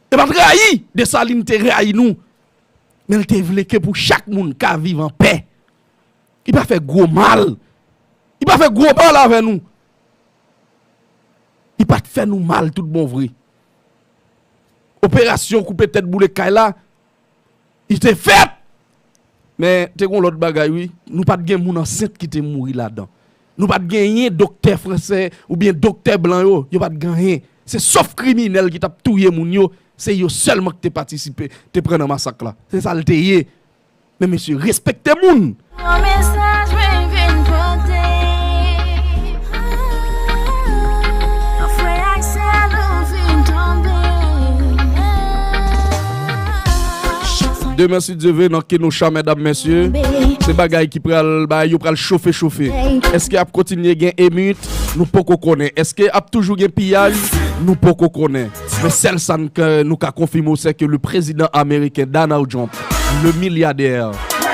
E pa t rayi, Desalin te rayi nou. Men l te vle ke pou chak moun ka viv an pè. Li pa fè gwo mal. Li pa fè gwo mal avè nou. Li pa t fè nou mal tout bon vre. Operasyon koupe tèt boule kay la, li te fèt! Men, te gon lòt bagay, wi. Nou pa t gen moun ansent ki te mouri ladan. Nou pa t genyen doktè fransè oubyen doktè blan yo, yo pa t gen anyen. Se sòf kriminèl ki t ap touye moun yo, se yo sèlman ki te patisipe, te pran nan masak la. Se sa l te ye. Men mesye, respekte moun! Yon mesaj mwen vin pote. Frè ak sè nou fin tonbe. Demen, si Dye vle, nan Kenosha, medam, mesye, se bagay ki pral, bagay yo pral chofe, chofe. Èske ap kontinye gen emit? Nou poko konnen. Èske ap toujou gen piyaj? Nou poko konnen. Men sèl sa n ka, nou ka konfime w, se ke le prezidan ameriken Donald Trump, le milyadè,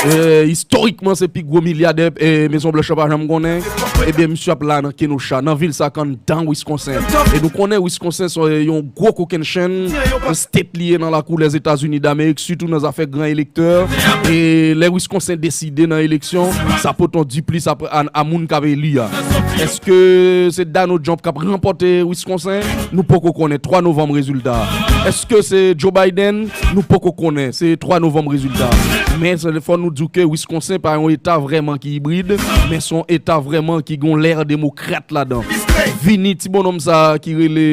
e, istorikman se pi gwo milyadè, e, Mezon Blanch la pa janm konnen, ebyen, misye ap la nan Kenosha, nan vil sa k anndan Wisconsin. E nou konnen Wisconsin se yon gwo kokennchenn state li ye nan lakou Lèzetazini Damerik, sitou nan zafè gran elektè. E lè Wisconsin deside nan eleksyon, sa pote yon diplis a, a, a moun k ap eli a. Èske se Donald Trump k ap ranpòte Wisconsin? Nou poko konnen. Twa novanm rezilta. Èske se Joe Biden? Nou poko konnen. Se twa novanm rezilta. Men se, fò nou di w ke Wisconsin pa yon eta vrèman ki ibrid, men se yon eta vrèman ki gon lè demokrat ladan. Vini ti bonnonm sa a ki rele,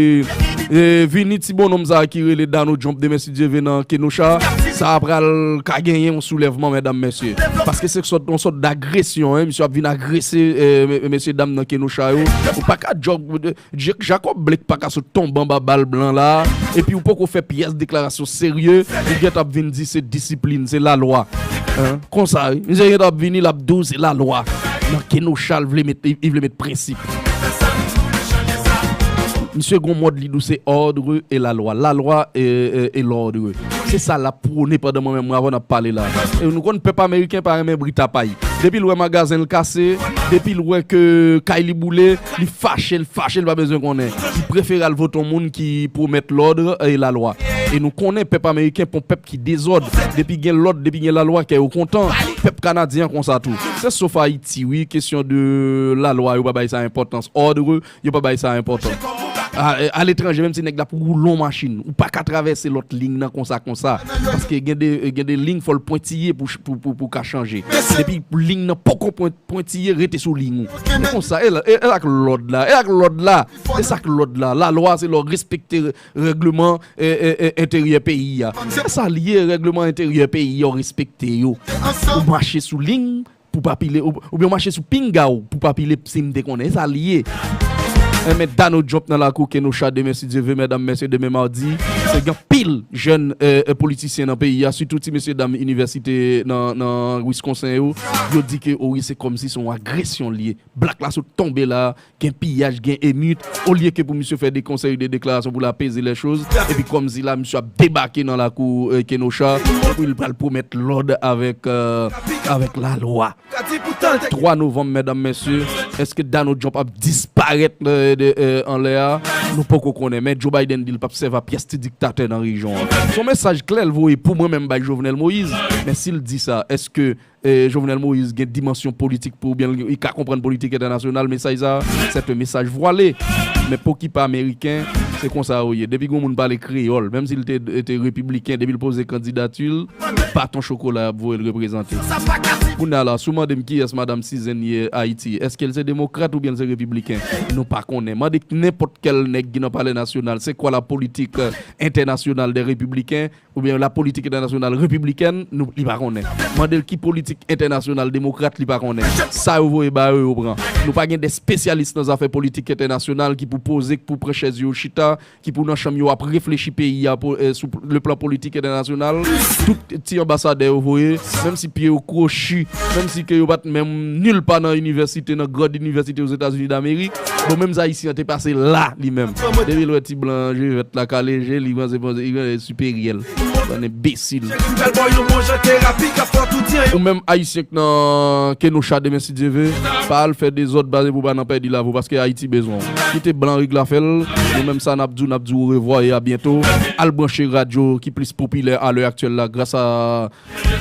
e, vini ti bonnonm sa a ki rele Donald Trump demen, si Dye vle, nan Kenosha, sa a pral ka genyen yon soulèvman, medam, mesye. Paske se sòt, yon sòt dagresyon, en, misye ap vin agrese, e, me- mesye dam nan Kenosha yo. Ou pa ka jog, Jacob Blake pa ka sot tonbe anba bal blan la, epi ou poko fè pyès deklarasyon serye, ou gentan ap vin di se disiplin, se lalwa. Hein? Konsa, wi. Misye gentan ap vini, l ap di w se lalwa. Nan Kenosha, l vle met, li, li vle met prensip. Misye gon mòd li di w se ordre et la loi. La loi et, et, et l'ordre. Se sa l ap pwone pandan mwen menm mwen avè w n ap pale la. E nou konn pèp ameriken pa renmen bri tapay. Depi l wè magazen l kase, depi l wè ke kay li boule, li fache, l fache, l pa bezwen konnen. Li prefere al vote yon moun ki pwomèt lòd e lalwa. E nou konnen pèp ameriken pa yon pèp ki dezòd. Depi gen lòd, depi gen lalwa, kè yo kontan. Pèp kanadyen an konsa tou. Se sof Ayiti, wi, kesyon de lalwa, yo pa bay sa enpòtans. Òdre, yo pa bay sa enpòtans. A, aletranje, menm si nèg la ap woule yon machin, ou pa ka travèse lòt liy nan konsa, konsa. Paske gen de, gen de liy, fò l pwentiye pou, pou, pou, pou ka chanje. Depi liy nan poko pwen- pwentiye, rete sou liy ou. Men konsa, e la, e, e la k lòd la, e la k lòd la. E sa k lòd la. Lalwa, se lè w respekte rè- règleman, e, e, e, enteryè peyi a. E sa l ye, règleman enteryè peyi a, w respekte yo. Ou mache sou liy pou pa pile, ou, oubyen w mache sou pinga w pou pa pile, si m te konnen. E sa l ye. E men Donald Trump nan lakou Kenosha demen, si Dye vle, medam, mesye, demen madi, se gen anpil jèn, e, e, politisyen nan peyi a, sitou ti mesye dam inivèsite nan, nan Wisconsin yo, yo di ke, o wi, se kòmsi se yon agresyon l ye. Blak la sot tonbe la, gen piyaj, gen emit. Olye ke pou misye fè de konsèy de deklarasyon pou l apeze lè choz, epi kòmsi la, misye ap debake nan lakou, e, Kenosha, epi l pral pwomèt lòd avèk, e, avèk lalwa. Twa novanm, medam, mesye, Èske Donald Trump ap disparèt de, de, eh, anlè a? Nou poko konnen, men Joe Biden di l p ap sèvi a pyès ti diktatè nan rejyon an. Se yon mesaj klè l voye pou mwen menm bay Jovenel Moïse. Men si l di sa, èske eh, Jovenel Moïse gen dimansyon politik pou oubyen li ka konprann politik entènasyonal, mesaj sa, se te mesaj vwale. Men pou ki pa ameriken, se konsa yo ye. Depi gon moun pale kreyòl, menm si l te, te repibliken, depi l poze kandidati l, baton chokola y ap voye l reprezante. Kounye a la, si w mande m kiyès Madanm Cizèn ye Ayiti, èske l se demokrat oubyen l se repibliken? Nou pa konnen. Mande nenpòt kèl nèg ki nan Palè Nasyonal, c'est quoi la politique, euh, internationale des républicains? Oubyen la politique internationale républicaine, nou, li pa konnen. Mande l ki politik entènasyonal demokrat, li pa konnen. Sa yo voye ba yo, yo pran. Nou pa gen de espesyalis nan zafè politik entènasyonal ki pou poze, ki pou pran chèz yo chita, ki pou nan chanm yo ap reflechi peyi a pou, eh, sou le plan politik entènasyonal. Tout ti anbasadè yo voye, menm si pye yo kwochi, menm si ke yo pa t menm nil pa nan inivèsite, nan grand inivèsite Ozetazini Damerik, bon, menm Ayisyen an te pase la, li menm. Depi l wè ti blan je vèt la kale je, li panse, panse, li panse siperyè l. Bann enbesil. Ou menm Ayisyen k nan Kenosha demen, si Dye ve, pa al fè dezòd, pase pou pa nan pèdi lavi w, paske Ayiti bezwen w. Kite blan regle afè l, nou menm sa n ap di w, n ap di w orevwa e a byento. Al branche radyo ki plis popilè a lè aktyèl la, gras a,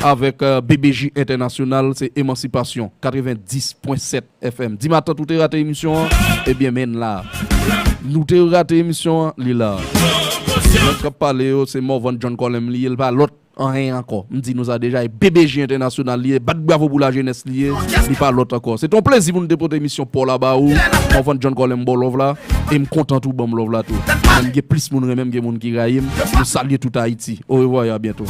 avèk, euh, B B J Entènasyonal, se Emansipasyon, katrevenndis pwen sèt F M. Dimatant ou te rate emisyon an, ebyen men la. Nou te rate emisyon an, li la. Nèg k ap pale yo, se Morvan John Colem li ye, l pa lòt anyen ankò. M di nou sa deja, e B B J Entènasyonal li ye, bat bravo pou lajenès li ye, li pa lòt ankò. Se te yon plezi pou nou te pote emisyon pa w la ba ou, Morvan John Colem ba w love la, e m kontan tou ban m love la tou. M gen plis moun renmen m ke moun ki rayi m. Nou salye tout Ayiti. Orevwa e a byento.